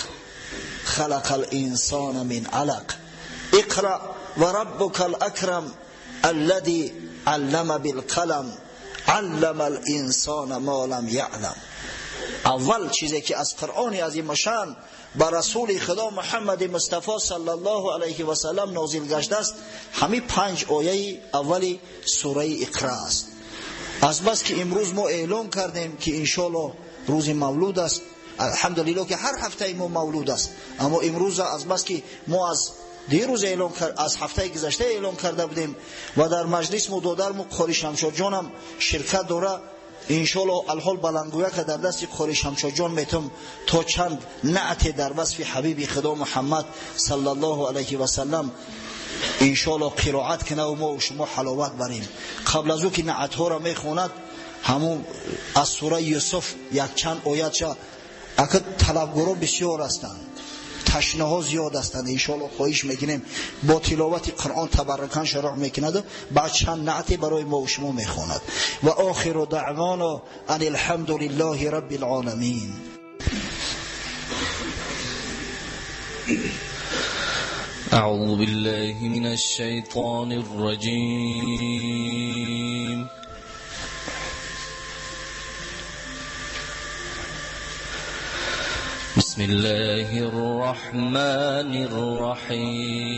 خلق الانسان من علق اقرأ وربك الاکرم الذي علم بالقلم علم الانسان ما لم يعلم. اول چیزی که از قرآن عظیم شان با رسول خدا محمد مصطفی صلی الله علیه و سلم نازل گشته است، همین 5 آیه اولی سوره اقرا است. از بس که امروز ما اعلام کردیم که انشالله روز مولود است، الحمدلله که هر هفته ما مولود است، اما امروز از بس که ما از دیروز اعلام کرد، از هفته گذشته اعلام کرده بودیم و در مجلس ما دادرم قاری شمشاد جانم شرکت داره، иншоалло алҳол баландгӯяка дар дасти қори Шамшодҷон метум то чанд наъте дар васфи ҳабиби худо Муҳаммад саллаллоҳу алайҳи васаллам иншоалло қироат кунаву мо шумо ҳаловат барем. Қабл аз ӯ ки наътҳоро мехонад, ҳамун аз сураи Юсуф якчанд оятша ака талабгоро бисёр ҳастанд, ташнаҳо зиёд ҳастанд. Иншоалло хоҳиш мекунем бо тиловати Қуръон табаррукан шурӯъ мекунаду баъд чанд наъте барои мо шумо мехонад. Ва охиру даъвоно ан алҳамду лиллаҳи раббил оламин. أعوذ بالله من الشيطان الرجيم. بسم الله الرحمن الرحيم.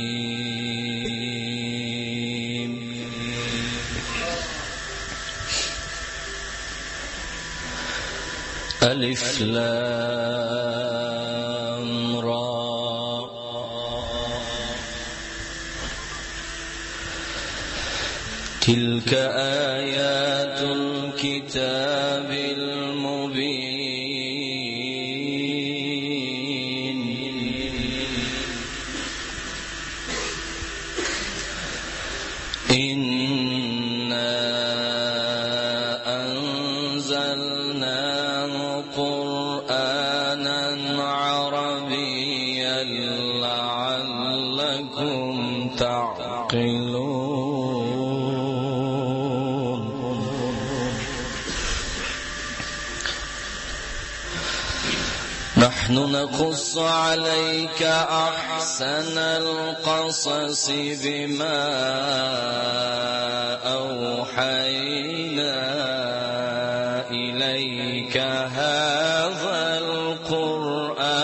ألف لام را. تلك آيات الكتاب المبين. إنا أنزلناه قرآنا عربيا لعلكم تعقلون. نحن نقص عليك أحسن القصص بما أوحينا إليك هذا القرآن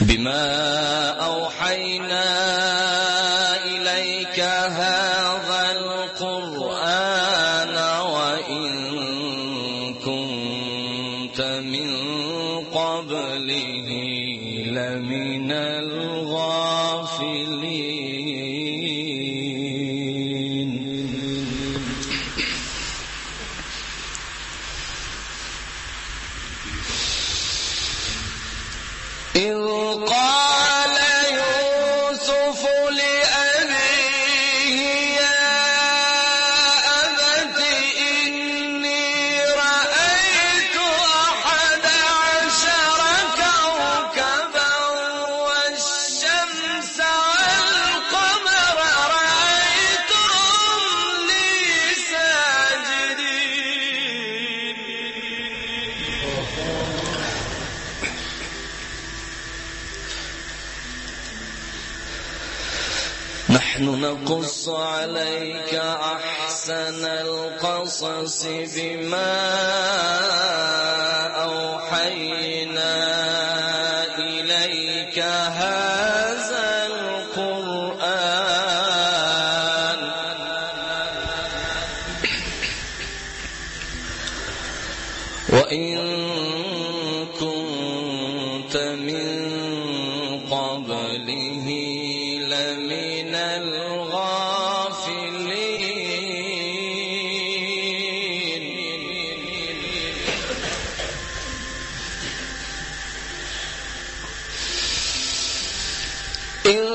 بما أوحينا إليك هذا القرآن وإن كنت من قبله لمن الغافلين. إذ قال يوسف لأبيه يا أبت إني رأيت 11 كوكبا والشمس والقمر رأيتهم لي ساجدين. نحن نقص عليك أحسن القصص بما أوحينا إليك هذا القرآن وإن كنت من قبله لمن الغافلين. إذ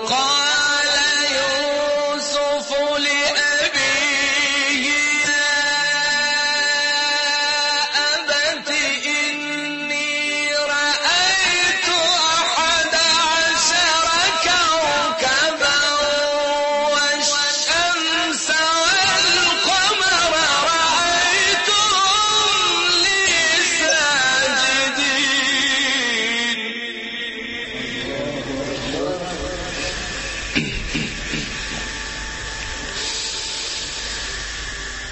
قال يوسف لأبيه يا أبت إني رأيت 11 كوكبا والشمس والقمر رأيتهم لي ساجدين.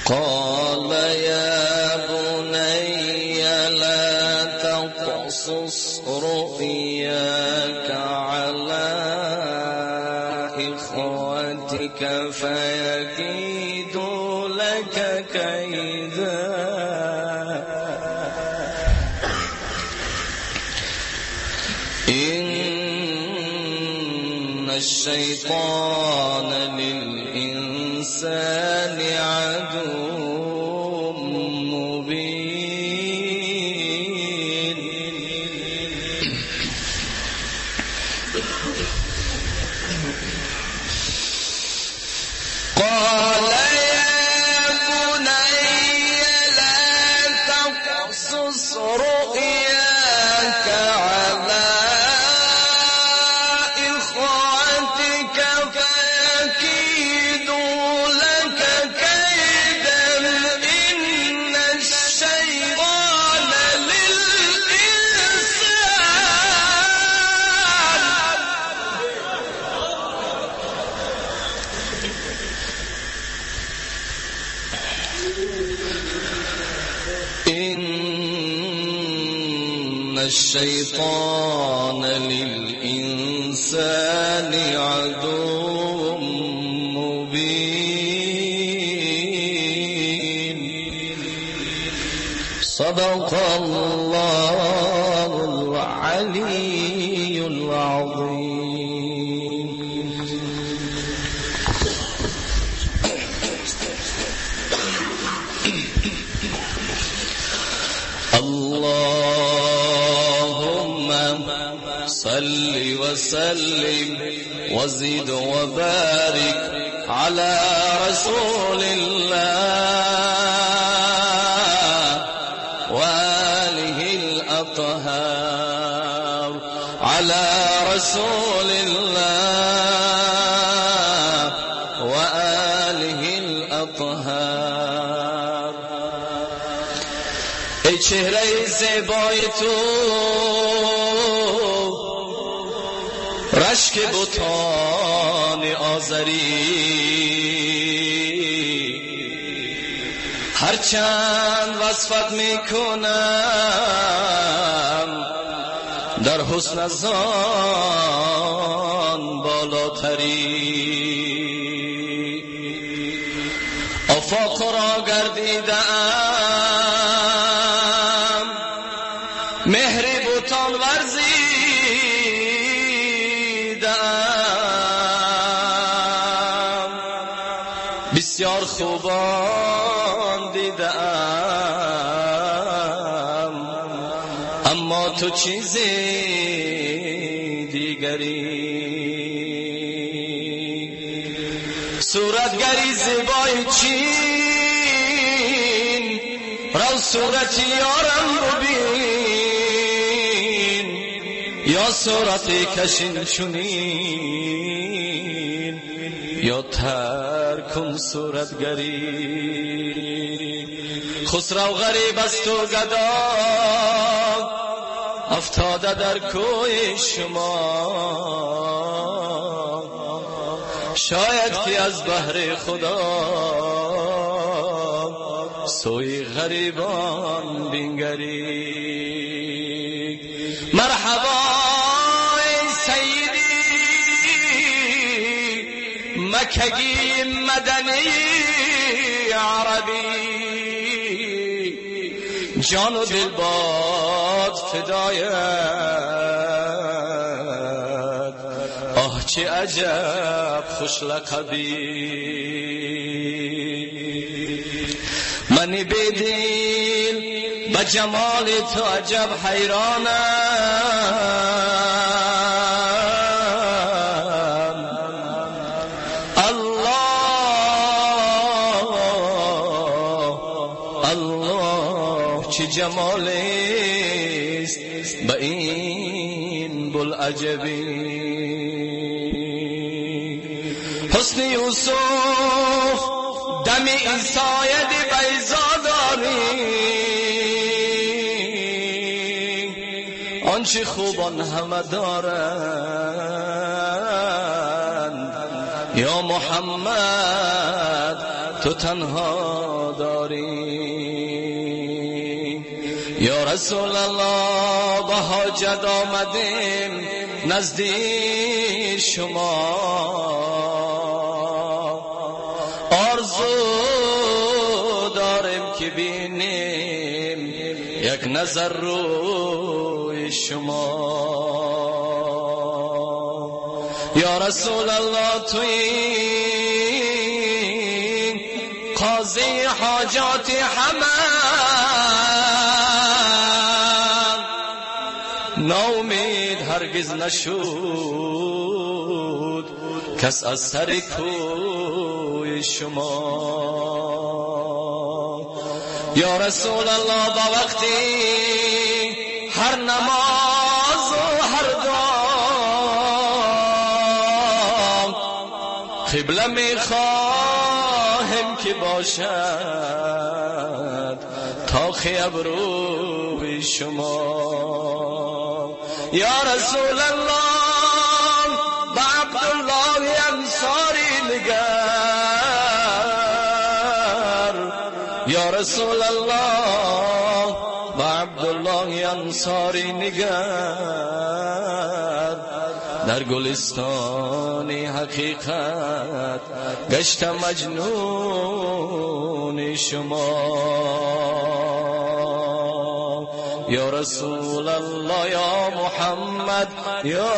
قال يا بني لا تقصص رؤياك على إخوتك فيكيدوا لك كيدا إن الشيطان للإنسان عدو مبين. قال يا بني لا تقصص رؤياك على إخوتك فيكيدوا لك كيدا إن الشيطان للإنسان إن الشيطان للإنسان عدو مبين. صدق الله العلي العظيم. اللهم صل وسلم وزد وبارك على رسول الله وآله الأطهار، على رسول الله وآله الأطهار. ای چهره زیبای تو رشک بتان آذری، هرچند وصفت میکنم در حسن از آن بالاتری. آفاق را گردیدم مهر بتان ورزیدم، بسیار خوبان دیدم اما تو چیز دیگری. صورتگری زیبای چین رو صورت یارم ببین، یا صورت کشین چونین یا تر کن صورتگری. خسرو غریب است و گدا افتاده در کوی شما، شاید که از بهر خدا سوی غریبان بنگری. مرحبا ای سیدی مکگی مدنی عربی، جان و دل باد فدایت، آه چه عجب خوش لقبی. من بیدل به جمال تو عجب حیرانم، الله الله چه جمال است به این بلعجبی. حسن یوسف دم عیسی بیضا داری، آنچه خوبان همه دارند یا محمد تو تنها داری. یا رسول الله به حاجت آمدیم نزدیک شما، آرزو داریم که بینیم یک نظر روی شما. یا رسول الله توی قاضی حاجات همه، ناامید هرگز نشود کس از سر کوی شما. یا رسول الله با وقتی هر نماز و هر دعا قبله میخواهم که باشد تاخ ابروی شما. یا رسول الله با عبدالله انصاری نگر، یا رسول الله با عبدالله انصاری نگر، در گلستان حقیقت گشت مجنون شما. یا رسول الله یا محمد یا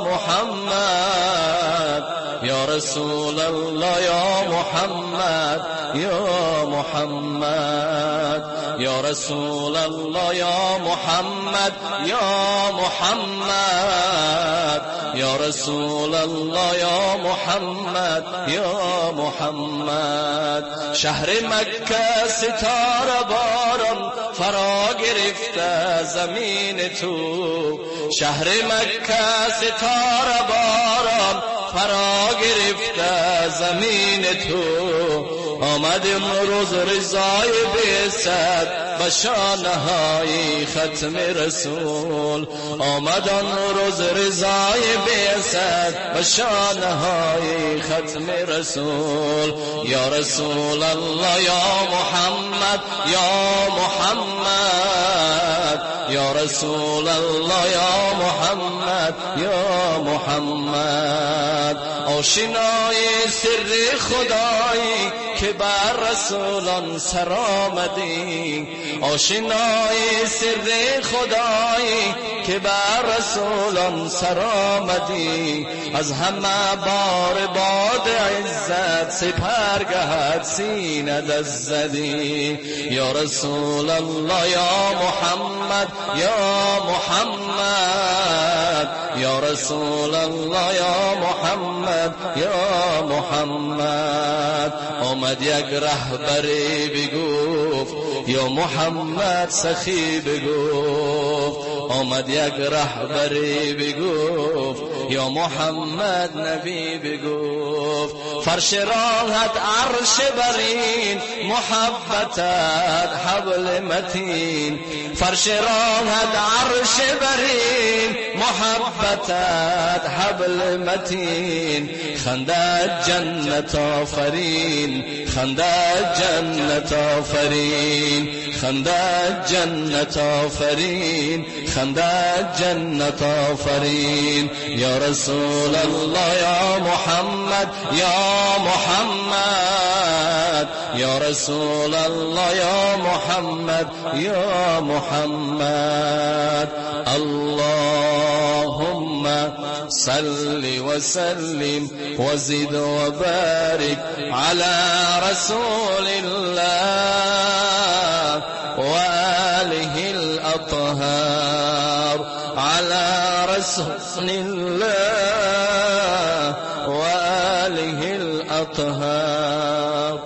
محمد، یا رسول الله یا محمد یا محمد، یا رسول الله یا محمد یا محمد، یا رسول الله یا محمد یا محمد. شهر مکه ستاره باران فرا گرفته زمین تو، شهر مکه ستاره باران فرا گرفته زمین تو. آمد امروز رضای بعثت به شانه‌های ختم رسول، آمد آن روز رضای بعثت به شانه‌های ختم رسول. یا رسول الله یا محمد یا محمد، یا رسول الله یا محمد یا محمد. آشنای سر خدایی که بر رسولان سر آمدی، آشنای سر خدایی که بر رسولان سر آمدی. از همه بار باد عزت سپرگهت سینه دست زدی. یا رسول الله یا محمد یا محمد، یا رسول الله یا محمد یا محمد. آمد یک رهبری بگفت یا محمد سخی بگفت، آمد یک رهبری بگفت یا محمد نبی بگفت. فرش راحت عرش برین محبتت حبل متین، فرش راحت عرش برین محبتت حبل متین. خنده جنت آفرین، خنده جنت آفرین، خنده جنت آفرین، خنده جنت آفرین. یا رسول الله یا محمد یا محمد، یا رسول الله یا محمد یا محمد. اللهم صل وسلم وزد وبارك على رسول الله وآله الأطهار، على رسول الله وآله الأطهار.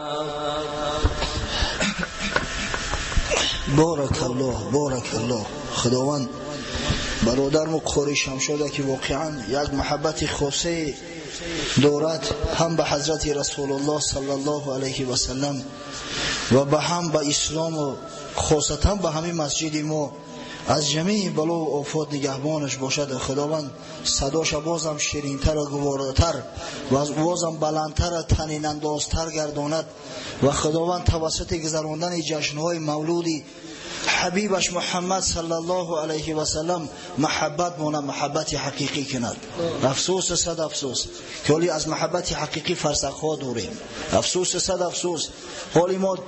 بارک الله، بارک الله. خداوند برادرم قاری شمشاده که واقعا یک محبت خاصه دارد هم به حضرت رسول الله صلی الله علیه و سلم و به هم به اسلام و خاصتا به همین مسجد ما. از جمیع بلا و آفات نگهبانش باشد. خداوند صداش بازم شیرینتر و گواراتر و از بازم بلندتر و طنین اندازتر گرداند و خداوند توسط گذراندن جشنهای مولودی حبیبش محمد صلی الله علیه و سلم محبت مونه محبت حقیقی کند. افسوس صد افسوس که حالی از محبت حقیقی فرسخ ها دوریم. افسوس صد افسوس حالی ما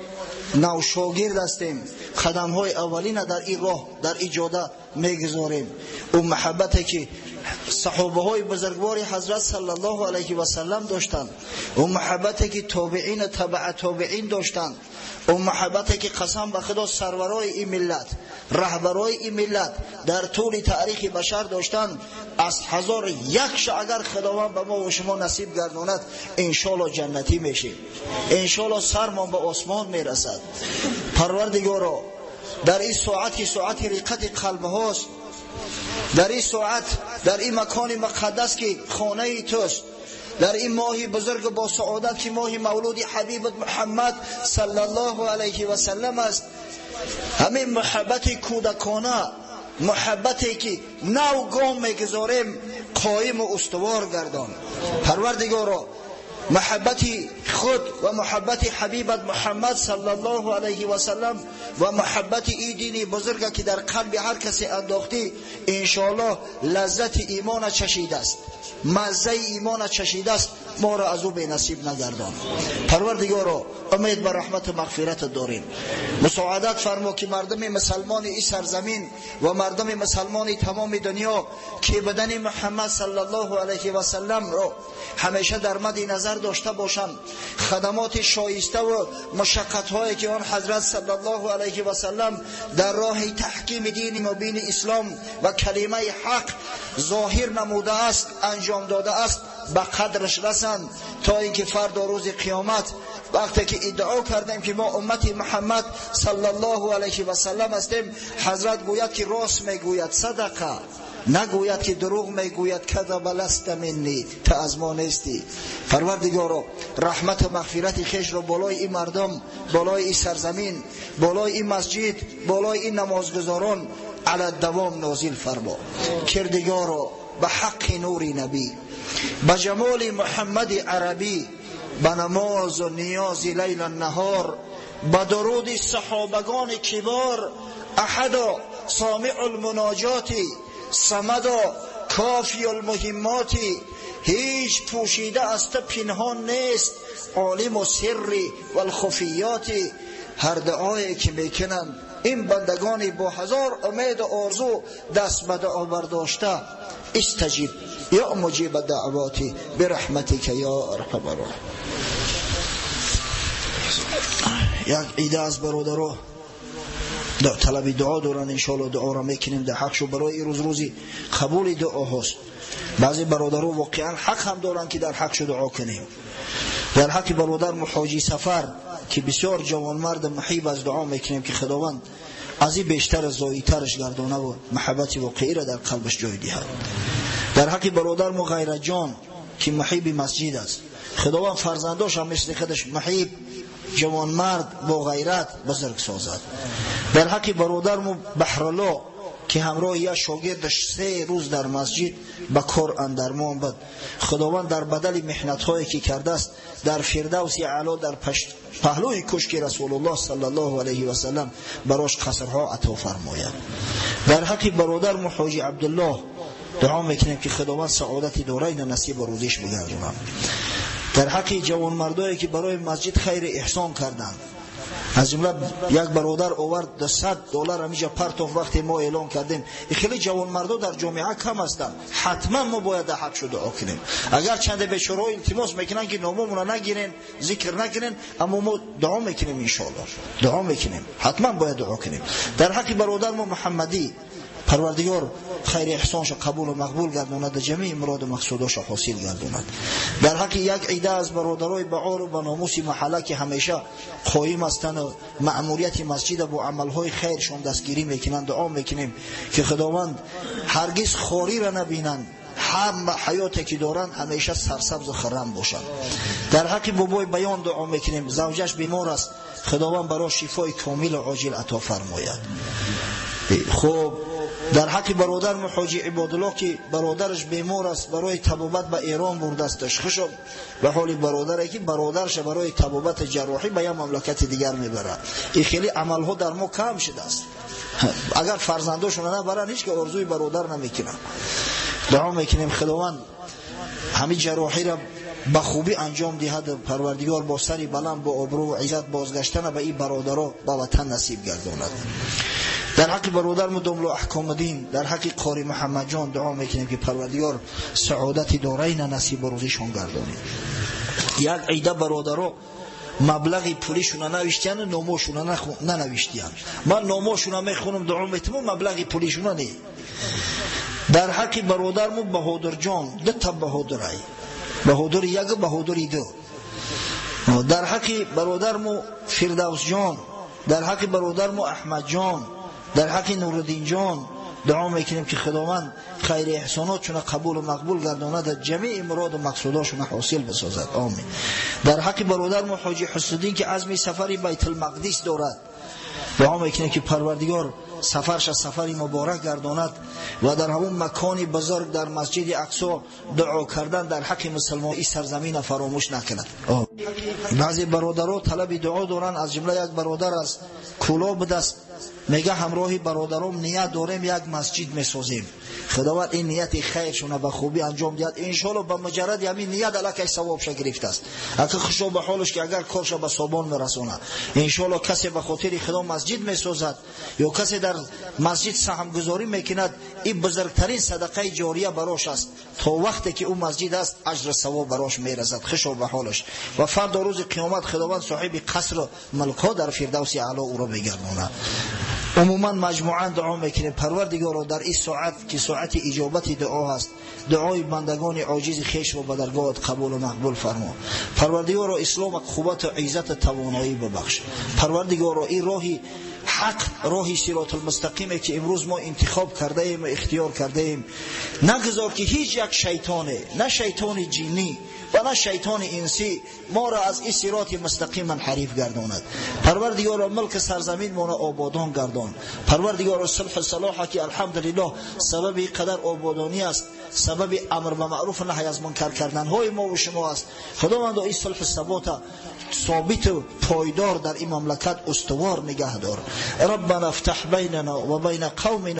نوشاگرد هستیم، قدم های اولین در این راه در این جاده میگذاریم. اون محبتی که صحابه بزرگوار حضرت صلی الله علیه و سلم داشتند، اون محبتی که تابعین تبع تابعین داشتند، اون محبتی که قسم به خدا سرورای این ملت، رهبرای این ملت در طول تاریخ بشر داشتند، از 1001 اگر خداوند به ما و شما نصیب گرداند انشالله جنتی میشیم، انشالله سرمان به آسمان میرسد. پروردگارا در این ساعت، ساعت رقت قلب هاست، در این ساعت، در این مکان مقدس که خانه توست، در این ماه بزرگ با سعادت که ماه مولود حبیب محمد صلی الله علیه و سلم است، همین محبت کودکانه، محبتی که نو گام میگذاریم قایم و استوار گردان. پروردگارا محبت خود و محبت حبیبت محمد صلی الله علیه و سلم و محبت ای دین بزرگ که در قلب هر کسی انداختی، انشاءالله لذت ایمان چشیده است، مزه ایمان چشیده است، ما را از او بی نصیب نگردان. پروردگارا امید به رحمت و مغفرت داریم. مساعدت فرما که مردم مسلمان این سرزمین و مردم مسلمان تمام دنیا که بدن محمد صلی الله علیه و سلم را همیشه در مد نظر داشته باشند، خدمات شایسته و مشقت هایی که آن حضرت صلی الله علیه و سلم در راه تحکیم دین مبین اسلام و کلمه حق ظاهر نموده است، انجام داده است، به قدرش رسند تا اینکه فردا روز قیامت وقتی که ادعا کردیم که ما امت محمد صلی الله علیه و سلم هستیم، حضرت گوید که راست میگوید، صدقه، نگوید که دروغ میگوید، کذب لست منی، تا از ما نیستی. پروردگارا رحمت و مغفرت خویش را بالای این مردم، بالای این سرزمین، بالای این مسجد، بالای این نمازگزاران علی دوام نازل فرما. کردگارا به حق نور نبی، به جمال محمد عربی، به نماز و نیاز لیل و نهار، به درود صحابگان کبار، احدا سامع المناجات، صمدا کافی المهمات، هیچ پوشیده از تو پنهان نیست، عالم و سر و الخفیات. هر دعایی که میکنند این بندگانی با هزار امید و آرزو دست به دعا برداشته، استجیب یا مجیب دعواتی برحمتک یا ارحم الراحمین. یک عیده از برادرها طلب دعا دارن، انشاءالله دعا را میکنیم در حقشو برای این روز، روزی قبول دعا هاست. بعضی برادرها واقعا حق هم دارن که در حقشو دعا کنیم. در حق برادر محاجی سفر که بسیار جوانمرد محیب از دعا میکنیم که خداوند از این بیشتر زاییترش گردانه و محبت واقعی را در قلبش جای دهد. در حق برادر مغیره جان که محیب مسجد است، خداوند فرزنداش هم مثل خودش محیب، جوانمرد با غیرت بزرگ سازد. در حق برادر بحرالله که همراه یک شاگردش 3 روز در مسجد به کار اندرمان بود، خداوند در بدل محنت هایی که کرده است در فردوس اعلی در پهلوی کشک رسول الله صلی الله علیه و سلم براش قصرها عطا فرماید. در حق برادر حاجی عبدالله دعا میکنیم که خداوند سعادت دارین نصیب و روزیش بگرداند. در حق جوانمردایی که برای مسجد خیر احسان کردند، از جمله یک برادر آورد $100 همیشه پرتوف وقتی ما اعلان کردیم. خیلی جوانمردا در جامعه کم هستند، حتما ما باید در حقش دعا کنیم. اگر چند بیچاره التماس میکنن که ناممون را نگیرین، ذکر نکنین، اما ما دعا میکنیم انشاءالله، دعا میکنیم، حتما باید دعا کنیم. در حق برادر ما محمدی، پروردگار خیر احسانش قبول و مقبول گرداند، جمیع مراد و مقصودش حاصل گرداند. در حق یک عده از برادرای بعار و به ناموس محله که همیشه قایم هستند و مأموریت مسجد با عملهای خیرشون دستگیری میکنند، دعا میکنیم که خداوند هرگز خواری را نبینند، هم حیاتی که دارند همیشه سرسبز و خرم باشند. در حق بابای بیان دعا میکنیم، زوجش بیمار است، خداوند برای شفای کامل و عاجل عطا فرماید. خب در حق برادر حاجی عبادالله که برادرش بیمار است، برای طبابت به ایران برده است، خوشم به حال برادری که برادرش برای طبابت جراحی به یک مملکت دیگر میبرد. این خیلی عملها در ما کم شده است. اگر فرزنداشون نبرن هیچ که آرزوی برادر نمیکنن. دعا میکنیم خداوند همین جراحی را به خوبی انجام دهد، پروردگار با سری بلند با آبرو و عزت بازگشتن به این برادرها به وطن نصیب گرداند. Дар ҳаққи бародарму домло Аҳкомуддин, дар ҳаққи Қори Муҳаммадҷон дуо мекунем, ки Парвардигор саодати дорайна насибу рӯзишон гардонид. Як ида бародаро маблағи пулишуна навиштияну номошуна нанавиштиян. Ман номошуна мехонам, дуо метимам, маблағи пулишуна не. Дар ҳаққи бародарму Баҳодурҷон, дута Баҳодурай, Баҳодури як, Баҳодури ду. Дар ҳаққи бародарму Фирдавсҷон, дар ҳаққи бародарму Аҳмадҷон, дар ҳаққи Нуриддинҷон дуо мекунем, ки Худованд хайри эҳсонотшуна қабулу мақбул гардонад, ҷамеи муроду мақсудошуна ҳосил бисозад. Омин. Дар ҳаққи бародарму Ҳоҷи Ҳусуддин, ки азми сафари Байтулмақдис дорад, дуо мекунем, ки Парвардигор сафарша сафари муборак гардонад ва дар ҳамон макони бузург, дар Масҷиди Ақсо, дуо кардан дар ҳаққи мусулмон ин сарзамина фаромӯш накунад. Баъзе бародаро талаби дуо доранд, аз ҷумла як бародар аз Кӯлоб будаст, мега ҳамроҳи бародаром ният дорем, як масҷид месозем. Худованд ин нияти хайршона ба хубӣ анҷом диҳад, иншоалло. Ба муҷарради ҳамин ният аллакай савобша гирифтааст. Ака хушо ба ҳолаш, ки агар корша ба собон мерасонад. Иншоалло, касе ба хотири Худо масҷид месозад ё касе дар масҷид саҳмгузорӣ мекунад, ин бузургтарин садақаи ҷория барош аст. То вақте ки ӯ масҷид аст, аҷру савоб барош мерасад. Хушо ба ҳолаш, ва фардо рӯзи қиёмат Худованд соҳиби қасру мулкҳо дар Фирдавси Аъло ӯро мегардонад. Умуман, маҷмӯан дуо мекунем: Парвардигоро, дар ин соат, ки соати иҷобати дуо ҳаст, дуои бандагони оҷизи хешро ба даргоҳат қабулу мақбул фармо. Парвардигоро, ислома қуввату иззату тавоноӣ бибахш. Парвардигоро, ин роҳи ҳақ, роҳи сиротулмустақиме, ки имрӯз мо интихоб кардаем ва ихтиёр кардаем, нагузор, ки ҳеҷ як шайтоне, на шайтони ҷиннӣ ва на шайтони инсӣ, моро аз ин сироти мустақим манҳариф гардонад. Парвардигоро, мулки сарзаминмона ободон гардон. Парвардигоро, сулҳу салоҳа, ки алҳамдулиллоҳ сабаби қадар ободонӣ аст, сабаби амр ба маъруф, наҳй аз мункар карданҳои мо ва шумо аст, Худовандо, ин сулҳу сабота собиту пойдор дар ин мамлакат устувор нигаҳ дор. ربنا افتح بيننا وبين قومنا.